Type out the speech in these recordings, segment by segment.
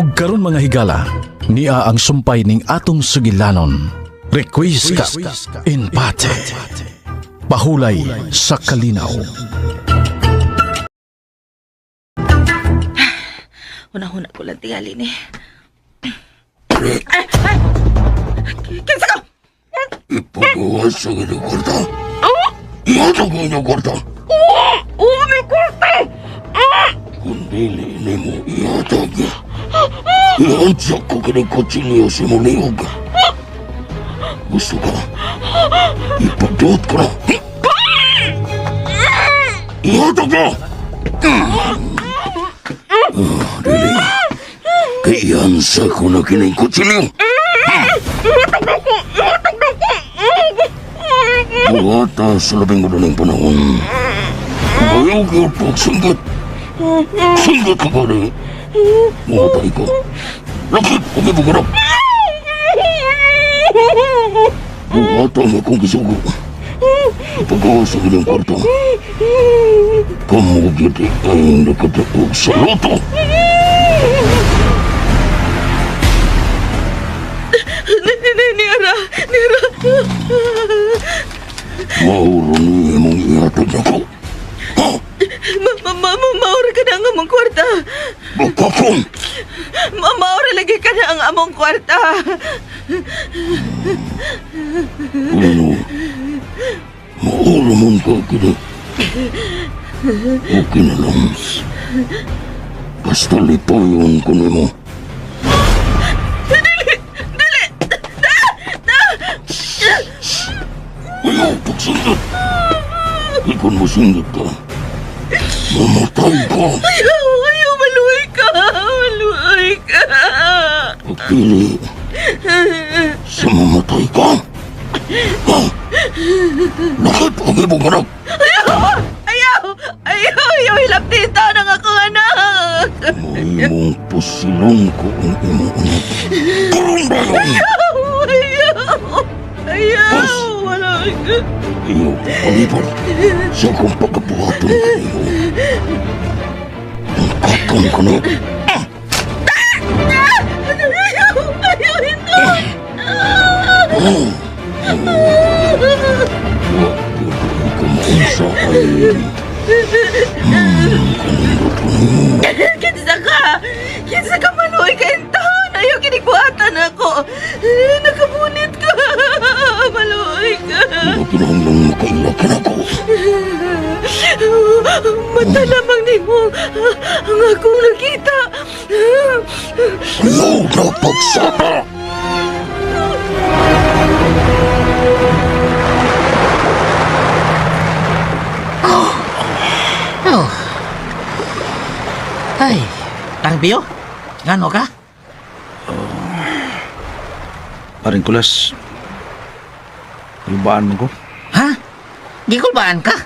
Ug karon mga higala, nia ang sumpay ning atong sugilanon. Requiescat in pace. Pahulay sa kalinaw. Una-una ko lang tingali ni. Ay, ay! Kinsa ka? Ipagawa sa inyong kwarta. Ihatag ang inyong kwarta. Oo, may kwarta! Kung dili nimo ihatag, ihansak ko kining kutsilyo sa imong liog. Gusto ka? Ipaduot ko na. Ihatag na! Dili. Kay ihansak ko na kining kutsilyo. Buhata sa labing madaling panahon. Ayaw gyud pagsinggit. Singgit ka gani. Mamatay ko. Lakip, huwag ibugarap. Buhata ang akong gisugo. Pagawa sa inyong kwarto. Kamu gyud ay nakadaog sa loto. Nira! Nira! Mauro ni imong ihatag nako. Ha? Maura ka na ang among kwarta. Bakakong! Maura lagi ka na ang among kwarta. Ano? Mauro man ka kini. Okay na lang. Basta lipayon ko nimo. Dili! Dili! Ayaw pagsinggit! Ikon mo singgit ka. Mamatay ka! Ayaw! Ayaw! Maluhay ka! Maluhay ka! Pagpili sa mamatay ka. Ha? Lakip ang imong anak! Ayaw! Ayaw! Ayaw! Ayaw! Hilaptita ng akong anak! Mahimong pusilon ko ang imong anak. Karon ba yun? Ayaw! Ayaw! Ayaw! Wala ka! Ayaw pagpalipad sa akong pagkabuhaton kanimo. Ang kakam ka na. Ayaw! Ayaw! Ito! Wa gyud ko maunsa ay kanindot ko nimo. Kinsa ka! Kinsa ka maluoy ka taon! Ayaw kinigbuhatan ako! Nakabunit ka! Maluoy ka! Wa kinahanglang makaila ka nako. Mata lamang nimo ang akong nakita. Ayaw na pagsaba! Oh. Ay, Tarbio? Ngano ka? Paring kulas. Kulbaan mo ko. Ha? Gikulbaan ka?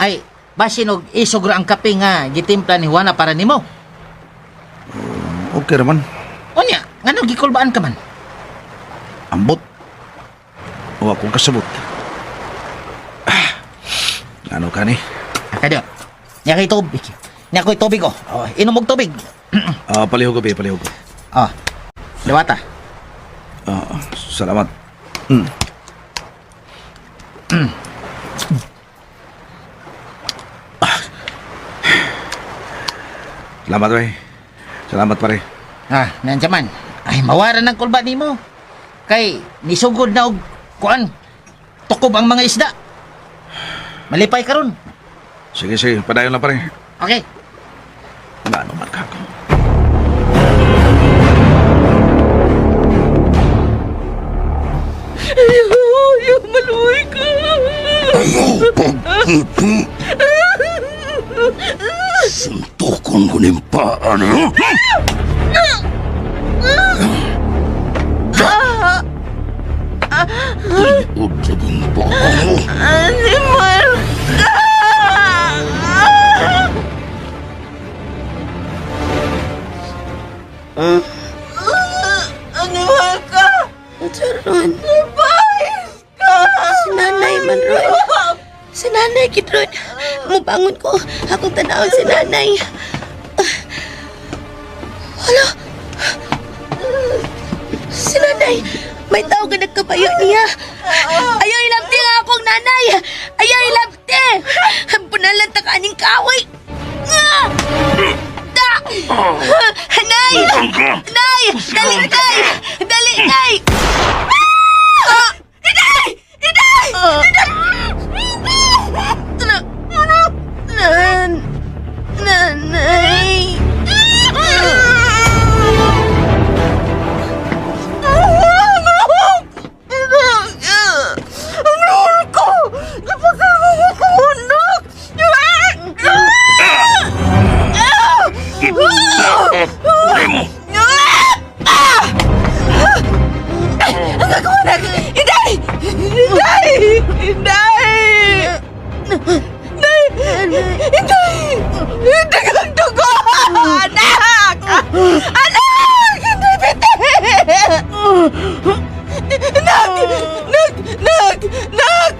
Ay, basin og isog ra ang kape nga gitimpla ni Juana para nimo. Okay raman. Unya, ngano gikulbaan ka man? Ambot. O akong kasabot. Ano ka ni? Kadyo. Nya kay tubig. Nya ko'y tubig oh. Oh, inom og tubig. Palihog ko, be, palihog ko. Oh. Dewata. Salamat. Salamat, pre. Salamat, pare. Nandiyan man. Ay, mawaran ng kulba nimo. Kay nisugod na og kuan. Tukob ang mga isda. Malipay karon. Sige, sige. Padayon lang, pare. Okay. Ano man ka ako? Ayaw! Ayaw! Maluoy ka! Ayaw pagkipi! Suntukon ko ning paa niyo. Tiod sa king paa mo. Animal ka! Animal ka! Charon, Pais ka! si nanay man ron. Si nanay gid ron. Mubangon ko. Akong tanawon si nanay. Hala! Si nanay! May tao ka nagkapayo niya. Ayaw ilabti nga akong nanay! Ayaw ilabti! Punalan ta ka aning kaaway! Ah! Da! Nay! Nay! Dali, nay! Dali, nay! Ah! Inay! Inay! Inay! Nan! Nanay! Inday! Inday! Inday! Inday! Inday! Dagang dugo! Anak! Anak! Inday, piti! Nak! Nak! Nak! Nak!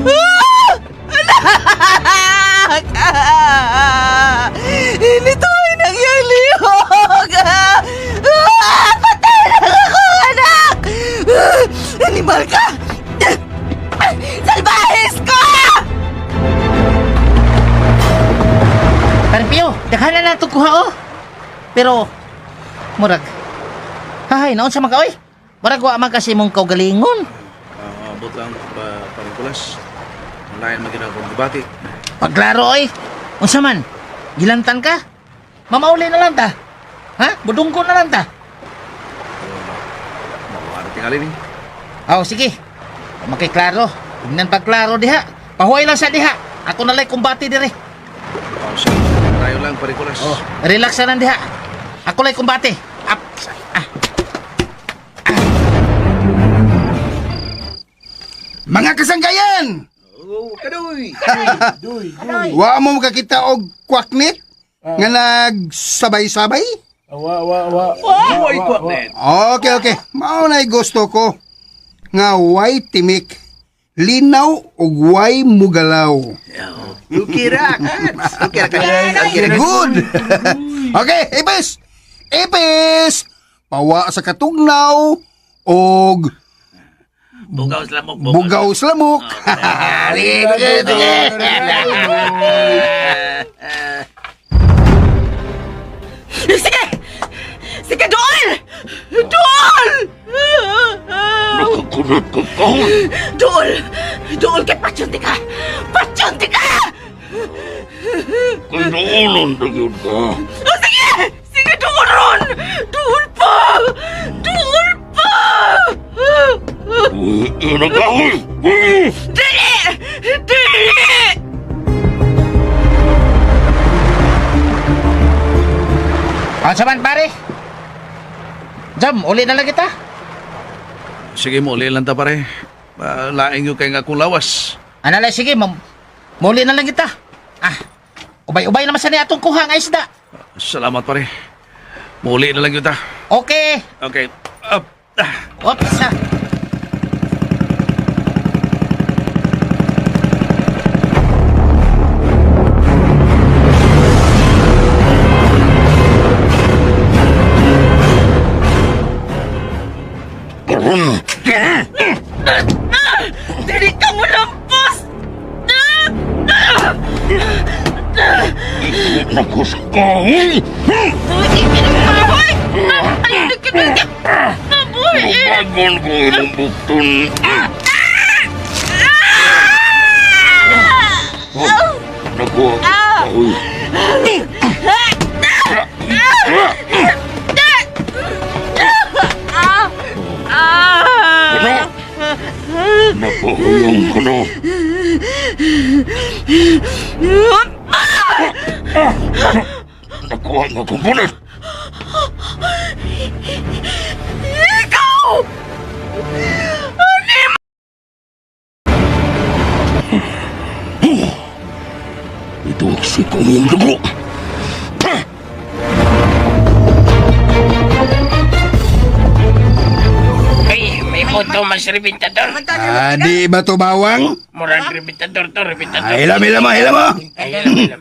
Ah! Anak! Ah! Nito ay nangyang lihok! Ah! Ah! Patay na ako, anak! Ah! Animal ka! Salbahes ka! Karpio, daghan na nato kuha oh. Pero murag hahay, naon sa mga oy? Murag wa man kasi mong kaugalingon. Abot lang pa, pare Kulas. Lain man gid akong gibati. Pagklaro oy. Unsa man? Gilantan ka? Mamauli na lang ta. Ha? Budungko na lang ta. Mawara tingali ni. Aw, sige. Makiklaro. Tingnan pagklaro diha. Pahuway lang sa diha. Ako na lay kumbati dire. Oh, sige. Tayo lang pare Kulas. Oh, relax na lang diha. Ako lay kumbati. Up. Ah. Mga kasangkayan! Oh, kadoy. Wa mo makakita og kwaknit nga nagsabay-sabay? Wa kwaknet. Okay, okay. Mao na'y gusto ko. Nga way timik. Linaw ug way mugalaw. Okay ra, Kats. Okay ra, Kats. Okay ra. Good. Okay, ipis. Ipis. Pawa sa katugnaw og Bugaw sa lamok. bugaw sa lamok. Sige, sige, sige. Sige! Sige, dool! Dool! Nakakunat ka kahoy! Dool! Dool kay patyunti ka! Patyunti ka! Kay naulon na yun ka! Oh, sige! Sige, dool ron! Dool pa! Dool pa! Uy, na kahoy! Uy! Dili! Dili! Unsa man pare? Jam, uli na lang kita. Sige mo, uli lang ta pare. Laing yun kay nga akong lawas. Ana lang, sige, muli na lang kita. Ah, ubay-ubay naman sa niya atong kuha nga isda. Salamat pare. Muli na lang yun ta. Okay. Okay. Up. Ah. Oops. Ah. Karon! Dili ka mo lampas! Naku sa kahoy! Buhi pinagpahoy! Ay, nagkita! Mabuhi! Bagon ko imong bukton! Naku, kahoy! Ano? Napahuyang ka na! Nakuha nga akong bunit! Ikaw! Ito ang sikong iyong dugo! Ay, may photo mas rebintador. Ah, di ba to bawang? Murag rebintador to, rebintador. Ah, hilam, hilam mo, hilam mo. Ay, hilam, hilam.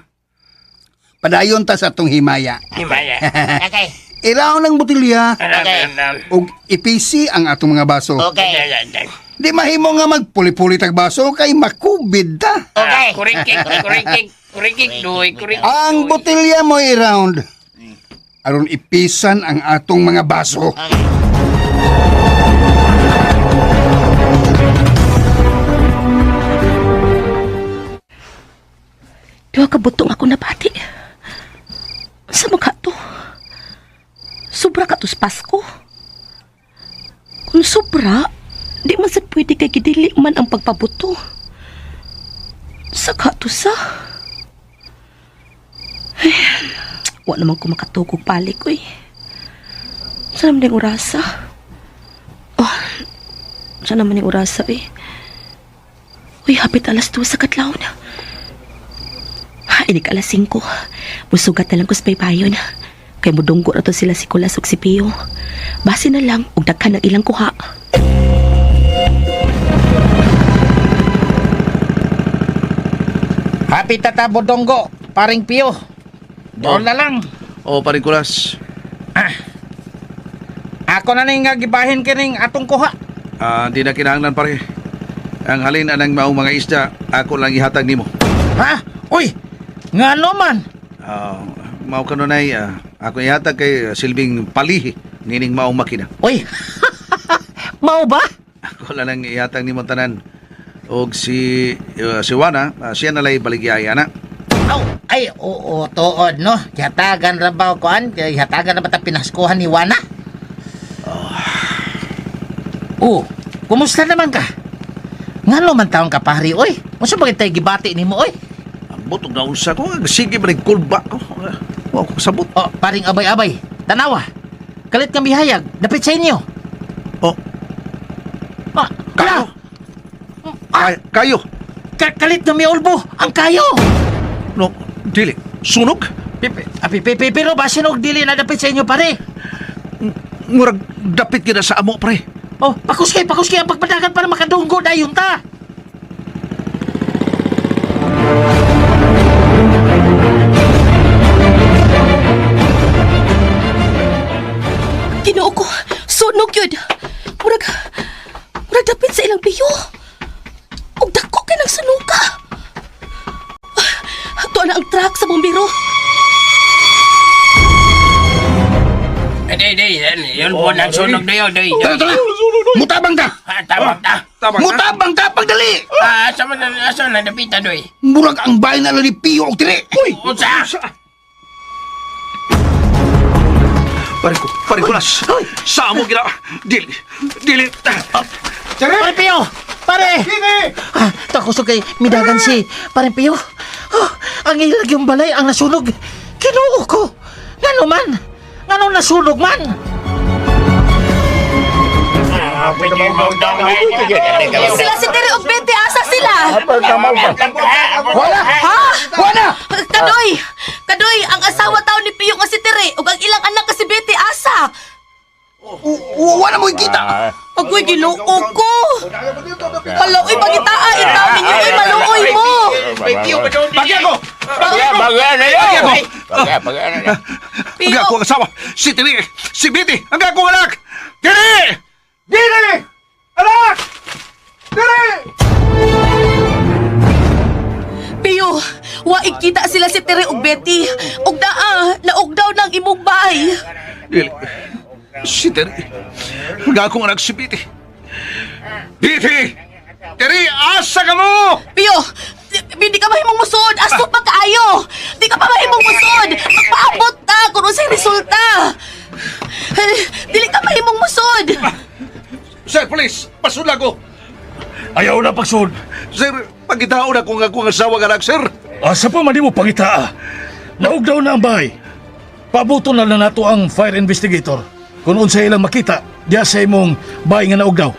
Padayon ta sa atong himaya. Himaya. Okay. I-round ang botelya Okay. ug ipisi ang atong mga baso. Okay. Di mahimo nga magpuli-puli tag baso kay makubid ta. Okay. Kurikik, kurikik, kurikik, doy, kurikik. Ang botelya mo i-round aron ipisan ang atong mga baso. Duha ka butong ako nabati. Sa mga to? Sobra ka to sa Pasko. Kung sobra, di man sad pwede kay gidili man ang pagpabuto. Saka to sa. Ay, wa naman ko makatugog palik, uy. Saan naman yung orasa? Oh, saan naman yung orasa, eh? Uy, hapit 2:00 sa katlaw na. Inig 5:00. Musugat na lang ko sa paypayon. Kay mudunggo na to sila si Kulas ug si Pio. Base na lang og daghan ang ilang kuha. Happy tata Bodonggo, paring Pio. Doon na lang. Oh, paring Kulas. Ako na ning nga gibahin kining atong kuha. Ah, di na kinahanglan pare. Ang halin anang maong mga isda, ako lang ihatag nimo. Ha? Uy, ngano man? Ah, mao kanunay, ako ihatag kay silbing palihi nining maong makina. Uy. Mao ba? Ako lang ang ihatag nimo tanan. Og si Juana, siya na lay baligyaya na. Aw, ay, oo, tuod, no? Hatagan ra ba kuan? Kay Hatagan ra ba ta pinaskuhan ni Wana? Oh, kumusta naman ka? Ngano man taon ka pari, oy? Unsa ba kitay gibati nimo, oy? Ambot og naunsa ko, sige ba kulba ko. Wa ko sabot. Oh, paring abay-abay. Tanawa. Kalit nga mihayag, dapit sa inyo. Oh, Ah, kayo. Kayo. Kalit nga miulbo, ang kayo. No, dili. Sunog? Pero basin og dili na dapit sa inyo pare. Murag dapit gid na sa amo pre. Oh, pakuskay, pakuskay ang pagpadagan para makadunggo dayon ta. Ginoo ko, sunog yun. Murag, murag dapit sa ilang piyo. Og dako kay nang sunuka. Tuwa na ang truck sa bombero. Day, day, yun po nang sunog na yun, day. Tara, tara! Mutabang ta! Ah, Tabang ta. Tabang ta. Mutabang ta pagdali! Ah, asa man asa na napita, doy. Murag ang bahay na lang ni Pio og Tiri. Uy! Unsa? Pare ko, pare Kulas. Sa amo gina. Dili. Dili. Pare Pio! Pare! Ah, takos kay midagan si Pare Pio. Oh, ang ilag yung balay ang nasunog. Kinuo ko. Ngano man? Ngano nasunog man? Sila si Tere og Betty, asa sila? Wala! Ha? Wala! Kadoy! Kadoy, ang asawa taw ni Pio nga si Tere ug ang ilang anak nga si Betty asa. Wala mo kita! Agoy, Ginoo ko. Hala, uy, pangitaa itaw ninyo, uy, maluoy mo. Pagi ako. Pagi ako. Ang Pio, akong asawa, si Tiri, si Biti, ang akong anak. Tiri! Tiri! Anak! Tiri! Pio, wa ikita sila si Tere ug Betty. Ug naa, naugdaw ng imong bahay. Dili. Si Tiri. Ang akong anak si Biti. Biti! Tiri, asa ka mo? Pio, hindi ka mahimong musod. Asto pa kaayo. Di ka pa mahimong musod. Magpaabot ta kung unsay resulta. Eh, dili ka mahimong musod. Sir, please, pasudla ko. Ayaw na pagsud. Sir, pagkitaon ako ng akong asawa nga anak, sir. Asa pa man mo pangitaa. Naugdaw na ang bahay. Pabuto na lang nato ang fire investigator. Kung unsa ilang makita, diya sa imong bahay nga naugdaw.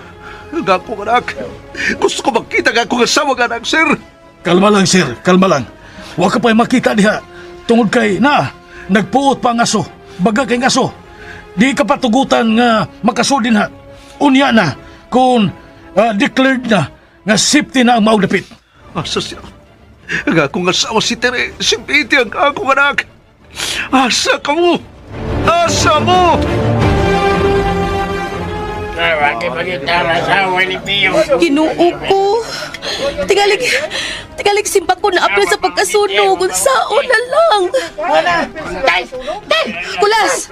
Ang akong anak. Gusto ko makita ang akong asawa nga anak, sir. Kalma lang, sir. Kalma lang. Wa ka pa'y makita diha. Tungod kay, na, nagpuot pa ang aso. Baga kay aso. Di ka patugutan nga makasudin ha. Unya na, kung declared na, nga safety na ang maong dapit. Asa siya? Ang akong asawa si Tere, si Betty ang akong anak. Asa ka mo? Asa mo? Ginoo ko. Tingalig, tingalig simba ko na apil sa pagkasunog. Unsaon na lang. Wala! Tay! Tay! Kulas,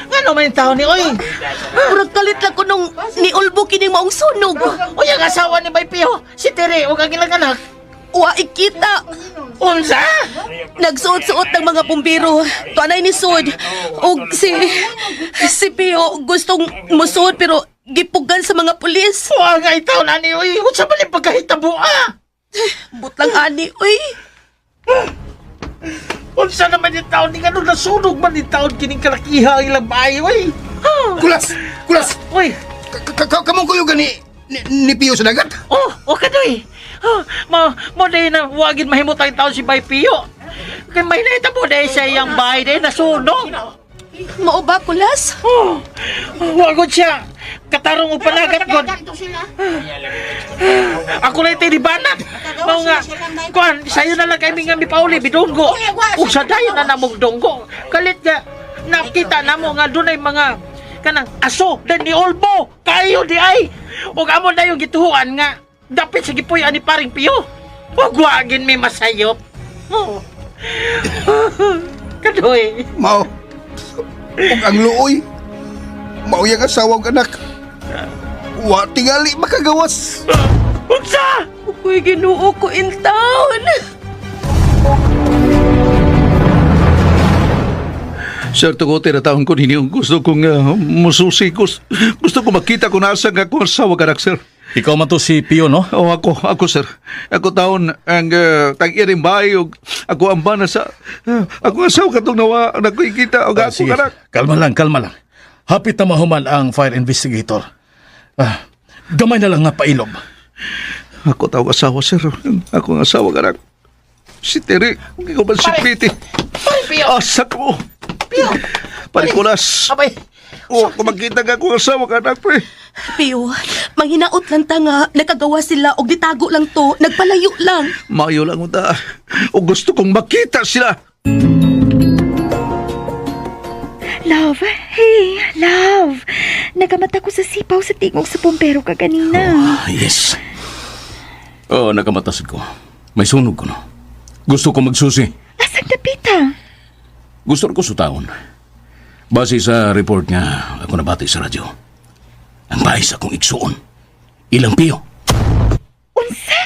Ngano man yung taon ni oy? murag kalit lang ko nung niulbo kining maong sunog. Uy, ang asawa ni Bay Pio, si Tere, ug ang ilang anak. Wa ikita. Unsa? Nagsuot-suot ng mga pumbiro. Tuanay ni Sud. Og si Pio gustong musuod pero gipugan sa mga pulis. Wa nga itaw na ni oy. Unsa man yung pagkahitabo ah? Butlang ani, uy. Unsa naman yung taon ni ngano nasunog man yung taon kining kalakiha ang ilang bahay oy. Kulas! Kulas! Oy, Kamong kuyo gani ni Pio sa dagat? oh, oh kadoy. Oh, mo day na wagin mahimutang tayong taon si Bay Pio. Kay may nahitabo day sa iyang bahay day nasunog. Mao ba, Kulas? Oh, wagod siya. Katarong o panagat god. Ako lang iti banat. Mao nga, kuan, sayo na lang kami nga mipauli, bidunggo. Ug sa dayon na namong dunggo. Kalit nga, nakita namo nga dunay mga kanang aso dan ni Olbo kayo di ay ug amo na yung gituhuan nga dapit sa gipuy ani paring Piyo ug wagin may masayop. Oh. Kadoy. Mao. Ug ang luoy. Mao yang asawa ug anak. Wa tingali makagawas. Unsa? Uy, Ginoo ko in town. Sir, tugote na taon ko ninyo. Gusto kong mususi. Gusto ko makita kung nasa nga akong asawa kanak, sir. Ikaw man to si Pio, no? Oh, ako, sir. Ako taon ang tag-iring bahay ug ako ang bana sa ako asawa katong nawa nakikita og Ah, ako sige. kanak. Kalma lang, kalma lang. Hapit na mahuman ang fire investigator. Ah, gamay na lang nga pailob. Ako tawag asawa, sir. Ako ang asawa kanak. Si Terry, ikaw ba si Pare. Piti? Paring Pio. Asa ko. Pio. Pare Kulas. Abay. Oh, kung makita nga akong asawa kanak, pre. Pio, manghinaot lang ta nga nakagawa sila og ditago lang to, nagpalayo lang. Maayo lang unta. O gusto kong makita sila. Love, hey, love. Nagamata ko sa sipaw sa tingog sa pumpero ka kanina. Ah, yes. Oo, nagkamatasad ko. May sunog ko, no? Gusto ko magsusi. Asan napita? Gusto ko sutaon. Base sa report nga, ako nabati sa radyo. Ang bahay sa akong igsuon. Ilang piyo. Unsa?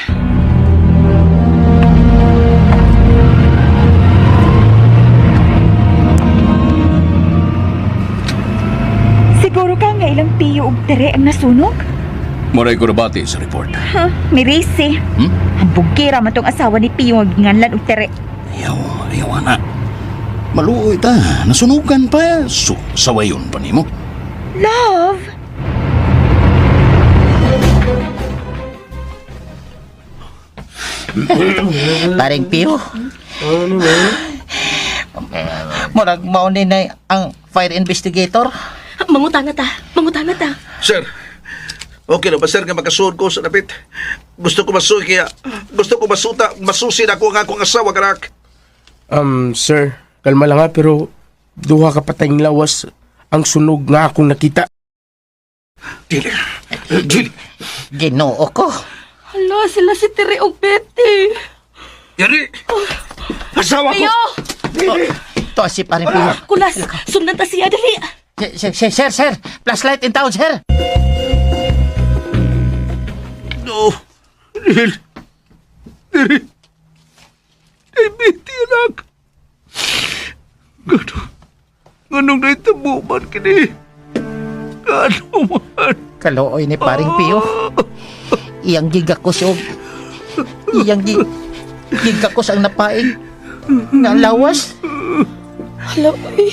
Siguro ka nga ilang piyo og tere ang nasunog? Moray ko nabati sa report. Huh, may race eh. Hmm? Ang bugkira man tong asawa ni Piyo nga ginganlan og tere. Ayaw, ayaw, ana. Maluoy ta. Nasunugan pa. So, sawayon pa nimo. Love! Paring Pio. Murag mao ni na ang fire investigator. Mangutana ta, mangutana ta. Sir, okay na ba sir nga makasuod ko sa dapit? Gusto ko masusi kaya gusto ko masuta, masusi na ako ang akong asawa kanak. Sir, kalma lang ha, pero duha ka patayng lawas ang sunog nga akong nakita. Dili. Dili. Ginoo ko. Hala, sila si Tere og Betty. Yari. Asawa ko. Pio, To si paring Pio. Kulas, sundan ta siya dali. Sir, sir, sir, sir, flashlight in town, sir. No. Dili. Dili. Ay, biti anak. Gano. Ganong naitabo man kini. Gano man. Kaluoy ni paring Pio. Iyang gigakos og iyang gigakos ang napaig nga lawas. Hala, uy.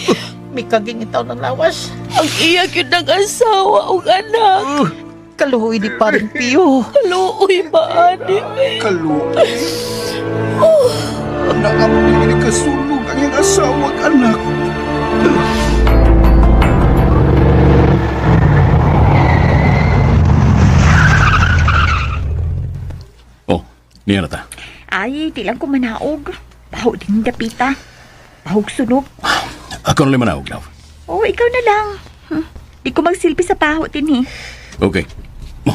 Mikaging itaw ng lawas. Ang iya gyud ng asawa og anak. Kaluoy ni paring Pio. Kaluoy ba ani? uy? Kaluoy. Naamot ni kasunog ang iyang asawa ug anak. Oh, niya na ta. Ay, di lang ko manaog. Baho din dapita. Bahog sunog. Ako na manawag, love. Oh, ikaw na lang. Di ko magsilbi sa paho din eh. Okay. Mo.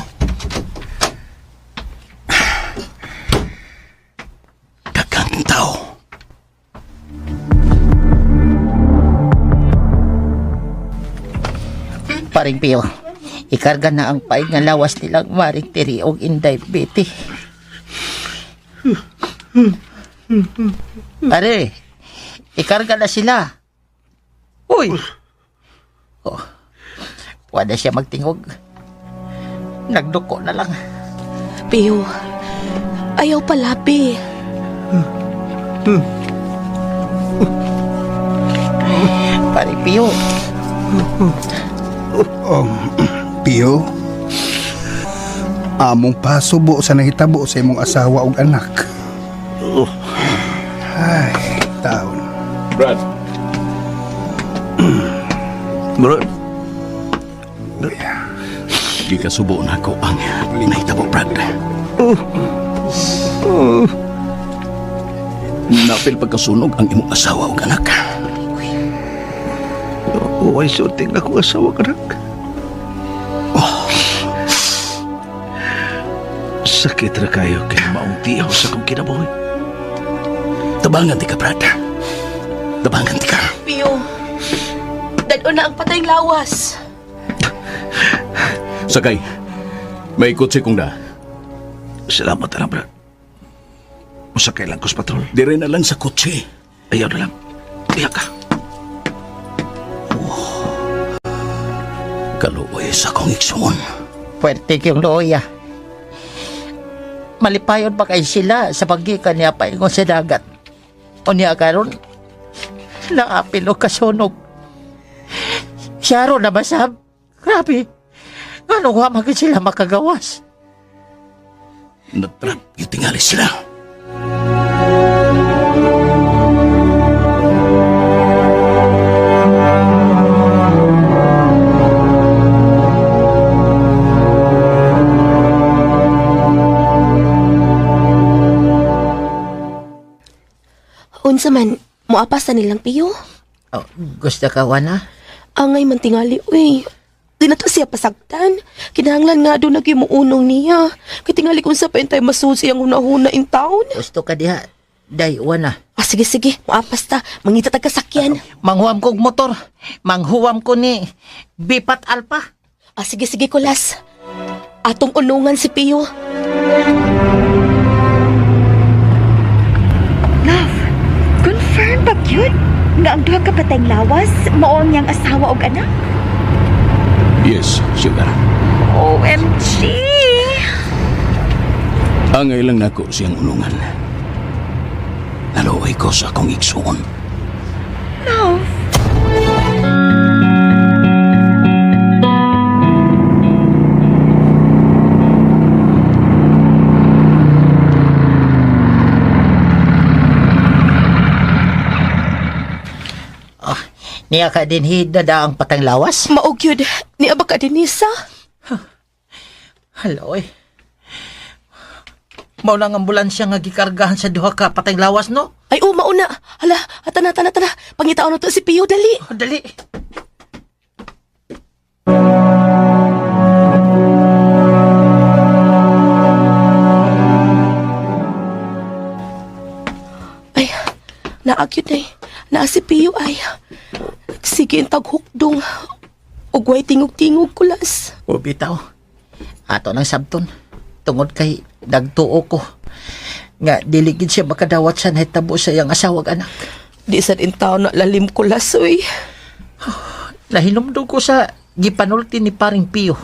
Daghang tao. Paring Pio, ikarga na ang paig nga lawas nilang Maring Tiri og Inday Betty. Pare, ikarga na sila. Uy! Oh, wala siya magtingog. Nagduko na lang. Pio, ayaw palabi. Pare Pio, Pio, among pasubo sa nahitabo sa imong asawa ug anak. Ay, taon. Brad. Bro, Gikasubo na ko ang nahitabo, Brad. Napil pagkasunog ang imong asawa ug anak. way suting ako asawa kanak. Oh. Sakit ra kayo kay maong tiyaw sa kong kinabuhi. Tabangan ti ka, Brad. Tabangan ti ka. Pio, dad na ang patayng lawas. Sakay, may kotse kong da. Salamat na lang, Brad. Musakay lang ko sa patrol. Dire na lang sa kotse. Ayaw na lang. Iyak ka. Kaluoy sa kong igsoon. puwerte kayong looya. Malipayon pa kay sila sa paggikan niya paingon sa dagat. O niya karon, naapil o kasunog. Siyaro na ba sab? Grabe. Ano nga magin sila makagawas? Natrap yung tingali sila. Unsa man, muapas na nilang Pio. Oh, gusto ka, Wana? Angay man tingali, uy. Di na to siya pasagtan. Kinahanglan nga doon naghimuunong niya. Kay tingali kung sa pa tayo masusi ang hunahuna in town. Gusto ka diha. Day, Wana. Ah, sige, sige. Muapas ta. Mangita tag kasakyan. Manghuam kog motor. Manghuam ko ni Bipat Alpa. Ah, sige, sige, Kulas. Atong unungan si Pio. Love, confirm ba yun? Nga ang duha ka patayng lawas, mao ang iyang asawa og anak? Yes, sugar. OMG! Angay lang nako siyang unungan. Naluoy ko sa akong igsoon. Love, Oh, niya ka din hidada ang patang lawas? Maog yun. Ni aba ka dinisa. Hala, oy. Mao lang ambulansya nga gikargahan sa duha ka patay lawas, no? Ay, oh, mauna. Hala, tana, tana, tana. Pangitaon na to si Pio, dali. Oh, dali. Ay, naagyod na eh. Naa si Pio ay. Sige, ang taghukdong. Ugway tingog-tingog kulas. O bitaw. Ato nang sabton. Tungod kay nagtuo ko. Nga dili gid siya makadawat sa nahitabo sa iyang asawag anak. Di sad in town na lalim kulas, uy. Nahinumdum ko sa gipanulti ni paring Pio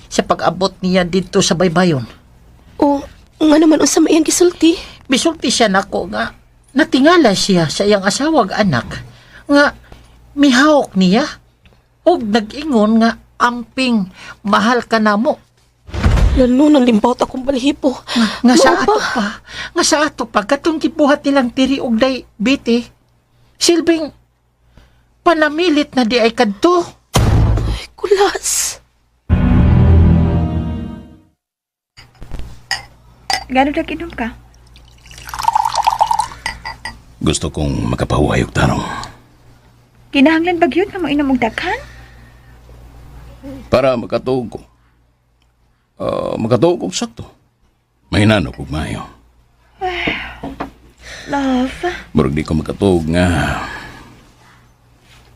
sa pag-abot niya dito sa baybayon. O, nga naman unsa may iyang gisulti. Misulti siya nako nga natingala siya sa iyang asawag anak nga mihawk niya og nag-ingon nga amping mahal ka namo. Lalo nang limbaw akong balhibo. Nga sa Mao ato pa, nga sa ato pa katong gibuhat nilang tiri og day biti. Silbing panamilit na di ay kadto. Ay, kulas. Gano'n nag-inom ka? Gusto kong makapahuhay og tanong. Kinahanglan ba gyud nga moinom og daghan? Para makatuog ko. Makatuog og sakto. Mahinano kog maayo. Love, Murag di ko makatuog nga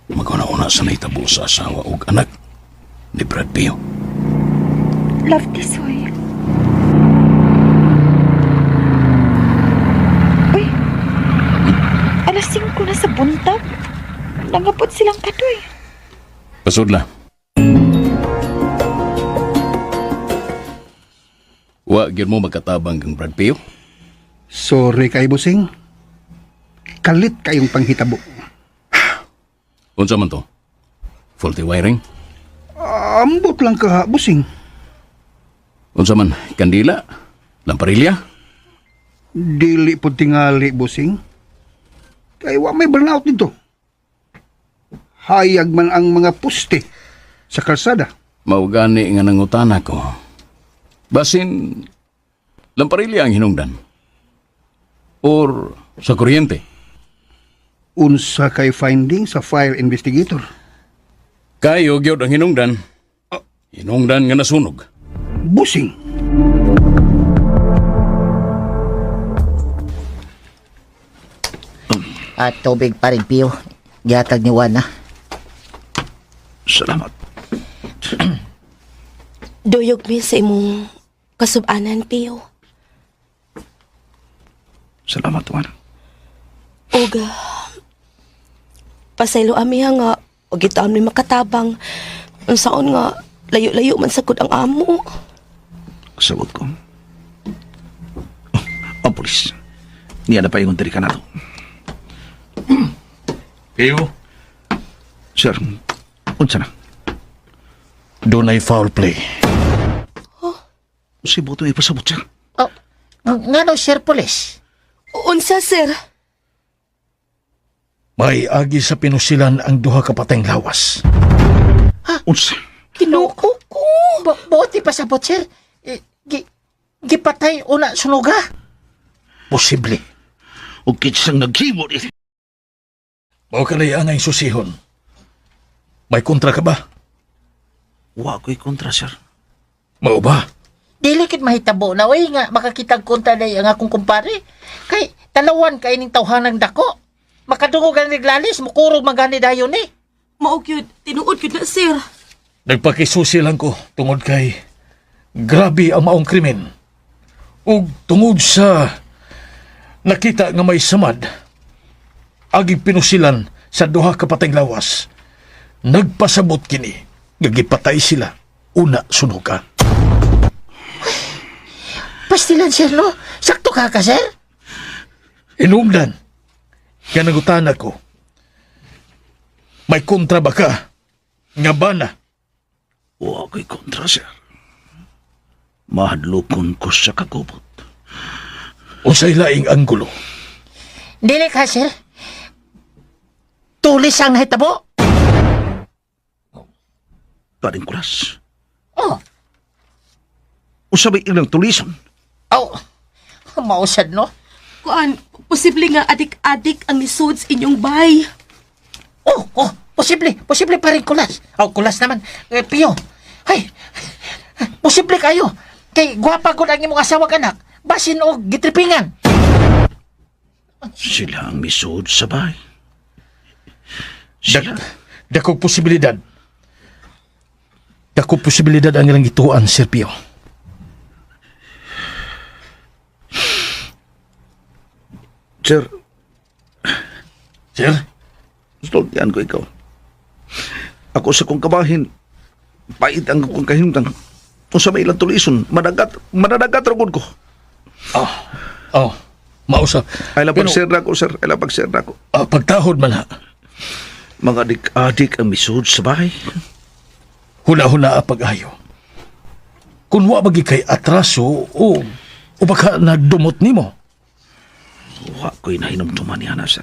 maguna-una sa nahitabo sa asawa ug anak ni Brad Pio. Love Tisoy. Uy, alas 5 na sa buntag. Nangapot silang kadoy. Pasudla. Wa gyud mo magkatabang kang Brad Pio. Sorry kay busing. Kalit kayong panghitabo. Unsa man to? Faulty wiring? Ambot lang ka, busing. Unsa man? Kandila? Lamparilya? Dili po tingali, busing. Kay wa may burnout dito. Hayag man ang mga puste sa kalsada. Mao gani nga nangutana ko. Basin lamparilya ang hinungdan. Or sa kuryente. Unsa kay finding sa fire investigator. Kayo gyud ang hinungdan. Hinungdan nga nasunog. Busing. At tubig pa rin, Pio. Gihatag ni Juan, ah. Salamat. Duyog mi sa imong kasubanan, Pio. Salamat, Juan. Og pasaylo ami ha nga og gitaon mi makatabang unsaon nga layo-layo man sagud ang amo. Sabot ko. Oh, ang pulis. Niya na pa yung diri ka na to. Pio, Sir, unsa na? dunay foul play. Si Boto ipasabot, sir. Oh, ngano, Sir Police? Unsa sir? May agi sa pinusilan ang duha ka pateng lawas. Unsa? Kinuko ko. Buti pasabot, sir. Eh, gipatay una sunuga. Posible. O kitsang naghimo ni. Mao kanay ang susihon. May kontra ka ba? Wa ko'y kontra, sir. Mao ba? Dili kit mahitabo na oy nga makakitag kontra day ang akong kumpare. Kay talawan kay ning tawhanang dako. Makadungog ang naglalis, mukurog magani dayon eh. Mao gyud, tinuod gyud na sir. Nagpakisusi lang ko tungod kay grabe ang maong krimen. Ug tungod sa nakita nga may samad, aging pinusilan sa duha ka pateng lawas. Nagpasabot kini nga gipatay sila una sunuga. Pastilan sir no. Sakto ka ka sir. Inungdan, kanagutan ako. May kontra ba ka? Nga ba na? Wa ko'y kontra, sir. Mahadlokon ko sa kagubot. Unsay laing anggulo? Dili ka sir. Tulis ang nahitabo. Paring kulas. Oh, Unsa may ilang tulisan? aw. Mausad no. Kuan, posible nga adik-adik ang nisud sa inyong bay. Oh, oh, posible, posible pa rin kulas. Oh, kulas naman. Eh, Pio. Ay, posible kayo. Kay gwapa gud ang imong asawa ug anak. Basin og gitripingan. Sila ang misuod sa bahay. Sila. Dakog posibilidad. Dakog posibilidad ang ilang gituan, Sir Pio. Sir, Sir? sultian ko ikaw. Ako sa kong kabahin, pait ang akong kahimtang. Unsa may ilang tulison, madagat, manadagat ra gud ko. Oh, mausa. Ay lang Pero, pag-share na ko, sir. Ay lang pag-share na ko. pagtahod man ha. Mga adik-adik ang misuod sa bahay. Huna-huna ang pag-ayo. Kung wa bagi kay atraso o baka nagdumot nimo. Wa ko'y nahinumduman niya na, sir.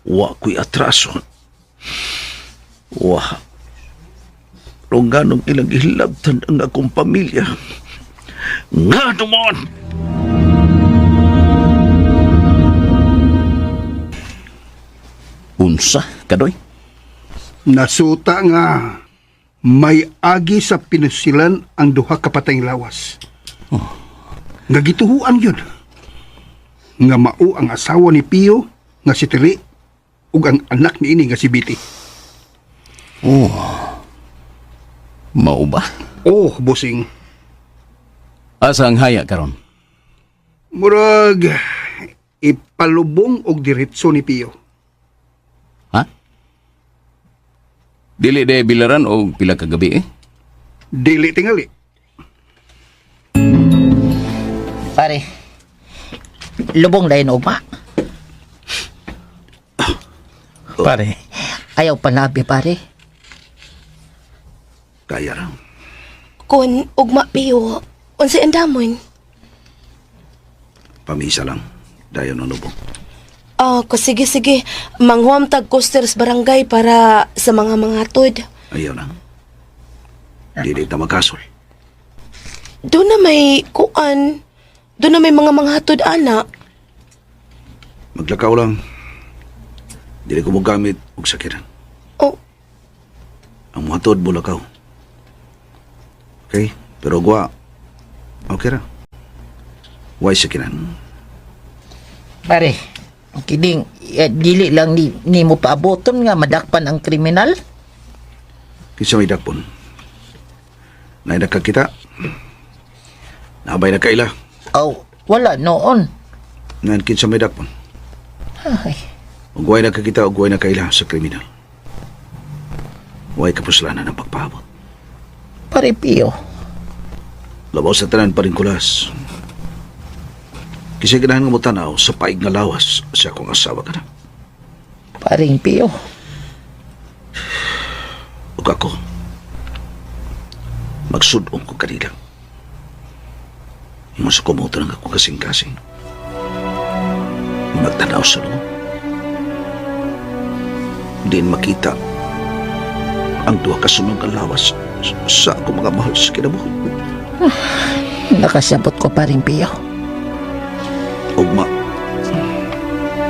Wa ko'y atraso. Wa. Pero nganong ilang gihilabtan ang akong pamilya. Nga naman! Unsa, kadoy? Nasuta nga may agi sa pinusilan ang duha ka patayng lawas. Nga gituhuan yun. Nga mao ang asawa ni Pio nga si Tiri ug ang anak niini nga si Biti. Oh. Mao ba? Oh, busing. Asa ang haya karon? Murag ipalubong og diretso ni Pio. Ha? Dili de bilaran o pila ka gabi eh? Dili tingali. Pare, lubong dayon ugma. Pare, ayaw panabi pare. Kaya ra. Kun ugma Pio, unsay andamon? Pamisa lang. Dayon ang lubong. Ah, ko sige sige, manghuam tag coasters barangay para sa mga mangatod. Ayaw na. Dili ta makasol. Doon na may kuan. Doon na may mga manghatod ana. Maglakaw lang. Dili ko mo gamit og sakiran. Oh, Ang muhatod mo lakaw. Okay? Pero gwa, okay ra. Why sakiran? Pare, kining eh, dili lang ni nimo paaboton nga madakpan ang kriminal. Kinsa may dakpon? Nay nakakita? Nabay na kaila. Aw, wala noon. Nan kinsa may dakpon? Ay, Ug way nakakita ug way nakaila sa kriminal. Way kapuslanan ang pagpaabot. Pare Pio. Labaw sa tanan pa rin kulas. Kasi ganahan nga mo tanaw sa paig nga lawas sa akong asawa ka na. Paring Pio. Ug ako, magsudong ko kanila. Ingon sa kumuto ng akong kasing-kasing. Magtanaw sa loob. Din makita ang duha ka sunog ang lawas sa akong mga mahal sa kinabuhi. Nakasabot ko paring Pio. Ugma,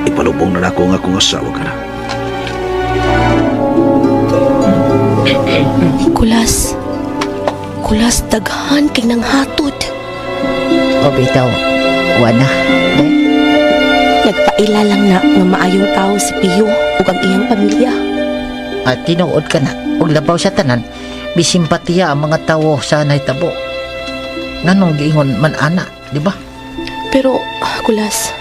ipalubong na nako ang akong asawa ka na. Kulas. Kulas daghan kay nang hatod. O bitaw, wala. Eh, Nagpaila lang na nga maayong tao si Pio ug ang iyang pamilya. At tinuod ka na, ug labaw sa tanan, bisimpatiya ang mga tawo sa nahitabo. Nganong giingon man ana, di ba? Pero kulas,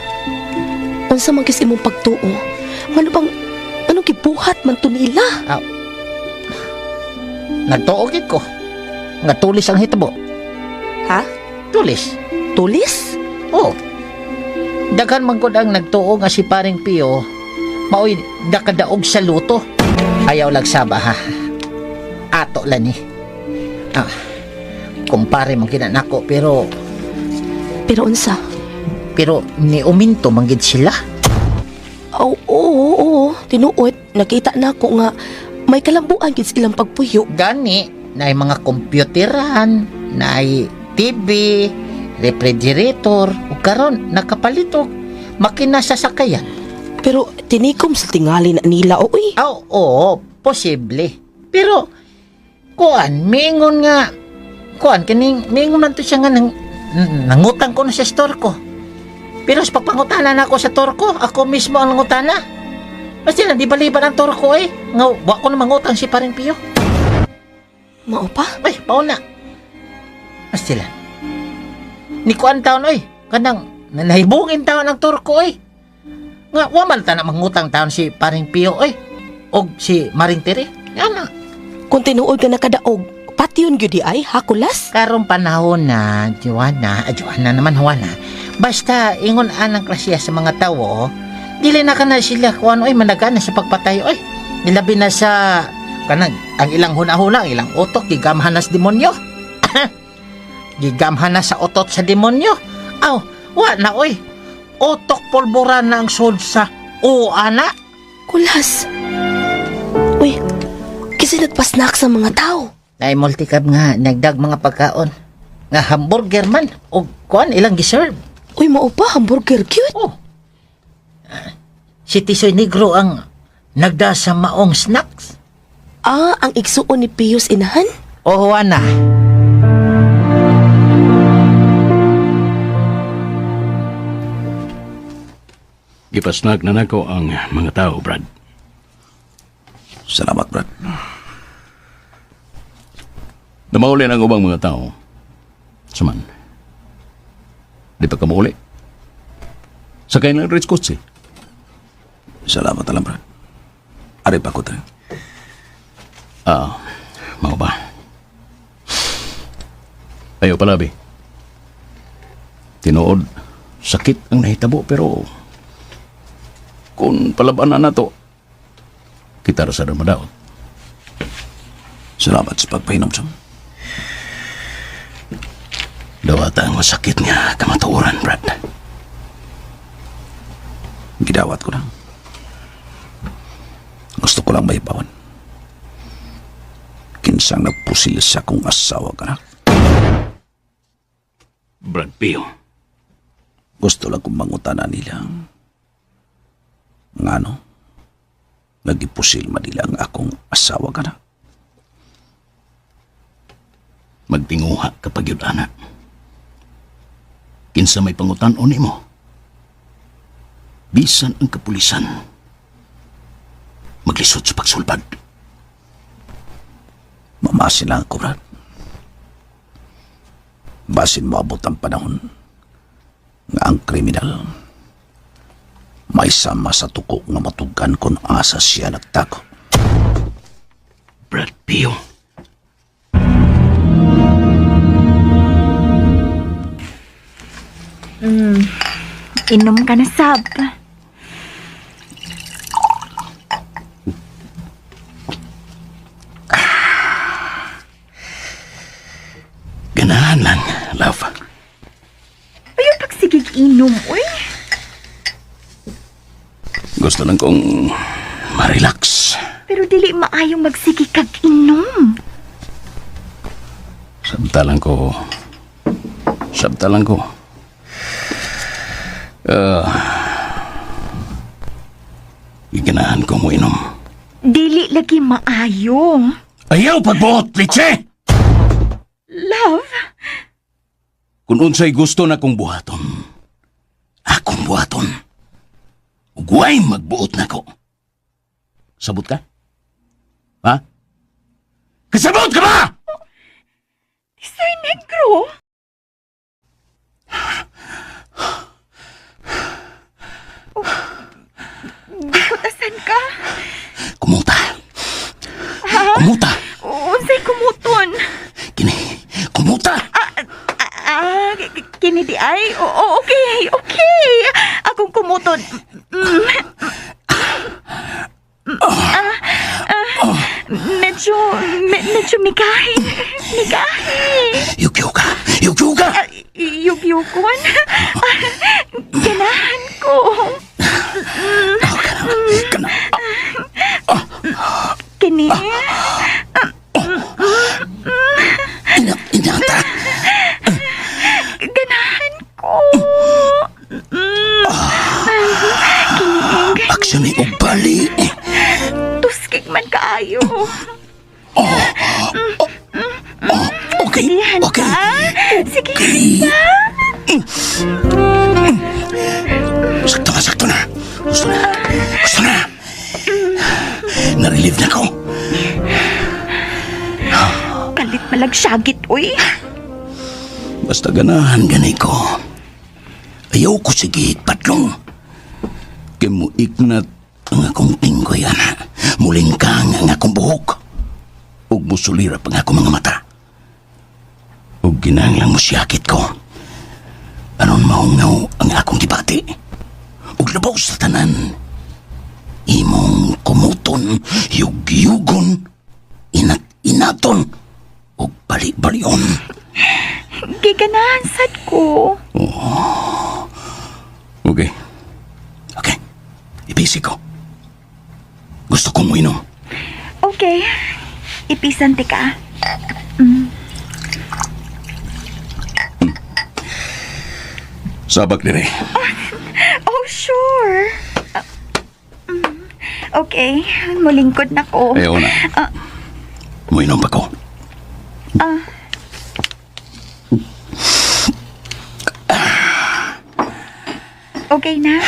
unsa man kis imong pagtuo? Ngano bang anong gibuhat man to nila? Nagtuo gid ko. Nga tulis ang hitabo. Ha? Tulis. Tulis? Oh. Daghan man gud ang nagtuo nga si paring Pio maoy nakadaog sa luto. Ayaw lagsaba ha. Ato lang ni. Ah, kumpare man kinanako pero Pero unsa? pero ni uminto man gid sila. Oo, oo, oo, tinuod nakita na ako nga may kalambuan gid sa ilang pagpuyo. Gani na mga kompyuteran, na TV, refrigerator, ug karon nakapalit og makina sa sakayan. Pero tinikom sa tingali na nila oy. Aw, oo, posible. Pero, kuan, mingon nga, kuan, kining, mingon man to siya nga, nang, nangutang ko na sa store ko. Pero sa pagpangutana na ako sa store ko, ako mismo ang nangutana. Basta lang, di baliban ang store ko eh. Nga, wa ko na mangutang si Paring Pio. Mao pa? Ay, pauna. Basta lang. Ni kuan taon, oy. Kanang, nahibungin taon ang tour ko, oy. Nga, wa man ta na mangutang taon si Paring Pio, oy. Og si Maring Tere. Nga na. Kung tinuod ka nakadaog, patyon gyud di ay hakulas. Karong panahon na, Joanna, ah, Joanna naman, Juana. Basta, ingon anang klasiya sa mga tawo, dili na ka na sila kuan, oy, managana sa pagpatay, oy. Nilabi na sa, kanang, ang ilang huna-huna, ang ilang utok, gigamhan na sa demonyo. Gigamhan na sa utot sa demonyo. Aw, wa na, oy. Utok pulbura na ang sud sa o ana. Kulas. Uy, kasi nagpasnak sa mga tao. Nay multicab nga nagdag mga pagkaon. Nga hamburger man og kuan ilang giserve. Uy, mao pa hamburger cute. Oh. Ah, si Tisoy Negro ang nagda sa maong snacks. Ah, ang igsuon ni Pius inahan? Oo, ana. Gipasnag na nako ang mga tao, Brad. Salamat, Brad. Namauli ang ubang mga tao. Suman. Di pa ka mauli. Sakay ng rich kotse. Salamat alam, Brad. Ari pa ko tayo. Ah, mao ba? Ayo palabi. Tinuod, sakit ang nahitabo pero kung palaban na nato, kita ra sa madaot. Salamat sa pagpahinom, Sam. Dawata ang masakit nga kamatuoran, Brad. Gidawat ko na. Gusto ko lang maibawan. Kinsang nagpusil sa akong asawa ka na. Brad Pio. Gusto lang kong mangutana nila. Ngano? Nagipusil man nila ang akong asawa ka na. Magtinguha kapag yun, anak. Kinsa may pangutan-on nimo. Bisan ang kapulisan. Maglisod sa pagsulbad. Mamasin lang ako, Brad. Basin moabot ang panahon nga ang kriminal may sama sa tuko nga matugan kung asa siya nagtako. Brad Pio. Inom ka na, sab. Ganahan lang, love. Ayaw pagsigig inom, uy. Gusto lang kong ma-relax. Pero dili maayong magsige kag inom. Sabta lang ko. Sabta lang ko. Giganahan ko mo inom. Dili lagi maayo. Ayaw pagbuot, Litse! Love, Kung unsay gusto na kong buhaton, akong buhaton. Ugway magbuot na ko. Sabot ka? Ha? Kasabot ka ba? Sir Negro. Oh, Bikutasan ka. Kumuta. Kumuta. Unsay kumuton. Kini, kumuta. Ah, kini di ay. Oo, okay, okay. Akong kumuton. Ah, medyo, medyo mikahi. Mikahi. Yugyo ka. Yugyo ka. Ah, Yugyukon. Ah, ganahan ko. Oh, kana, kana. Kini. Ina, inata. Ganahan ko. Kini. Aksyon ni og bali. Tuskik man kaayo. Okay, Sigihan okay. ka. Sigihan ka. Sakto na, sakto na. Gusto na. Gusto na. Na-relieve na ko. Kalit malagsyagit, uy. Basta ganahan gani ko. Ayaw ko sige patlong. Kay mo ignat ang akong tinggoy, ana. Mulingkang ang akong buhok. Ug musulirap ang akong mga mata. Ug ginanglang musiyakit ko. Aron mahungaw ang akong gibati. Ug labaw sa tanan. Imong kumuton, yugyugon, inat-inaton, ug bali-balion. Giganahan sad ko. Okay. Okay. Ibisi ko. Gusto kong uminom. Okay. Ipisan ti ka. Sabak dire. Oh, sure. Ah, Okay, mulingkod na ko. Ayaw na. Ah, Muinom pa ko. Ah. Okay na.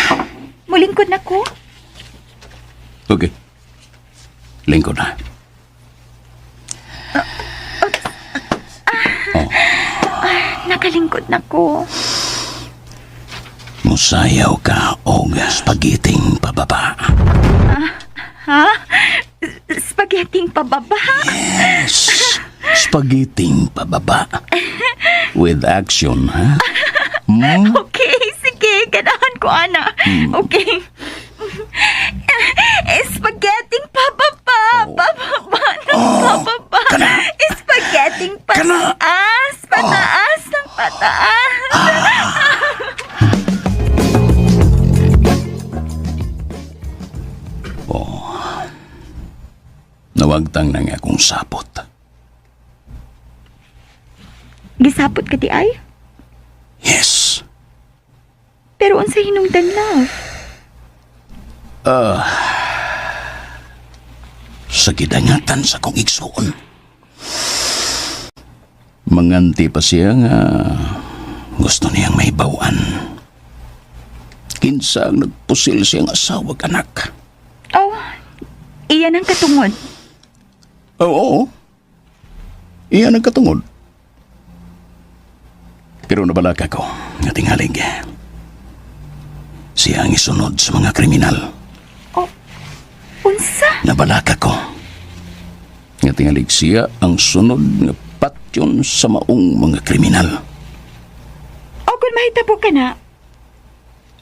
Mulingkod na ko. Okay. Lingkod na. Nakalingkod na ko. Musayaw ka og spagiting pababa. Ha? Spaghetti pababa? Yes. Spagiting pababa. With action, ha? Hmm? Okay, sige. Ganahan ko, ana. Okay. Spaghetti pababa. Pababa ng pababa. Spaghetti pataas. Pataas ng pataas. Nawagtang na nga akong sapot. Gisapot ka di ay? Yes. Pero unsa hinungdan, love? Sa gidangatan sa kong igsuon. Manganti pa siya nga gusto niyang may bawan. Kinsa ang nagpusil siyang asawa ug anak. Oh, iyan ang katungod. Oo. Iyan ang katungod. Pero nabalaka ko, nga tingalig. Siya ang isunod sa mga kriminal. Oh, unsa? Nabalaka ko. Nga tingalig siya ang sunod nga patyon sa maong mga kriminal. O kung mahitabo ka na,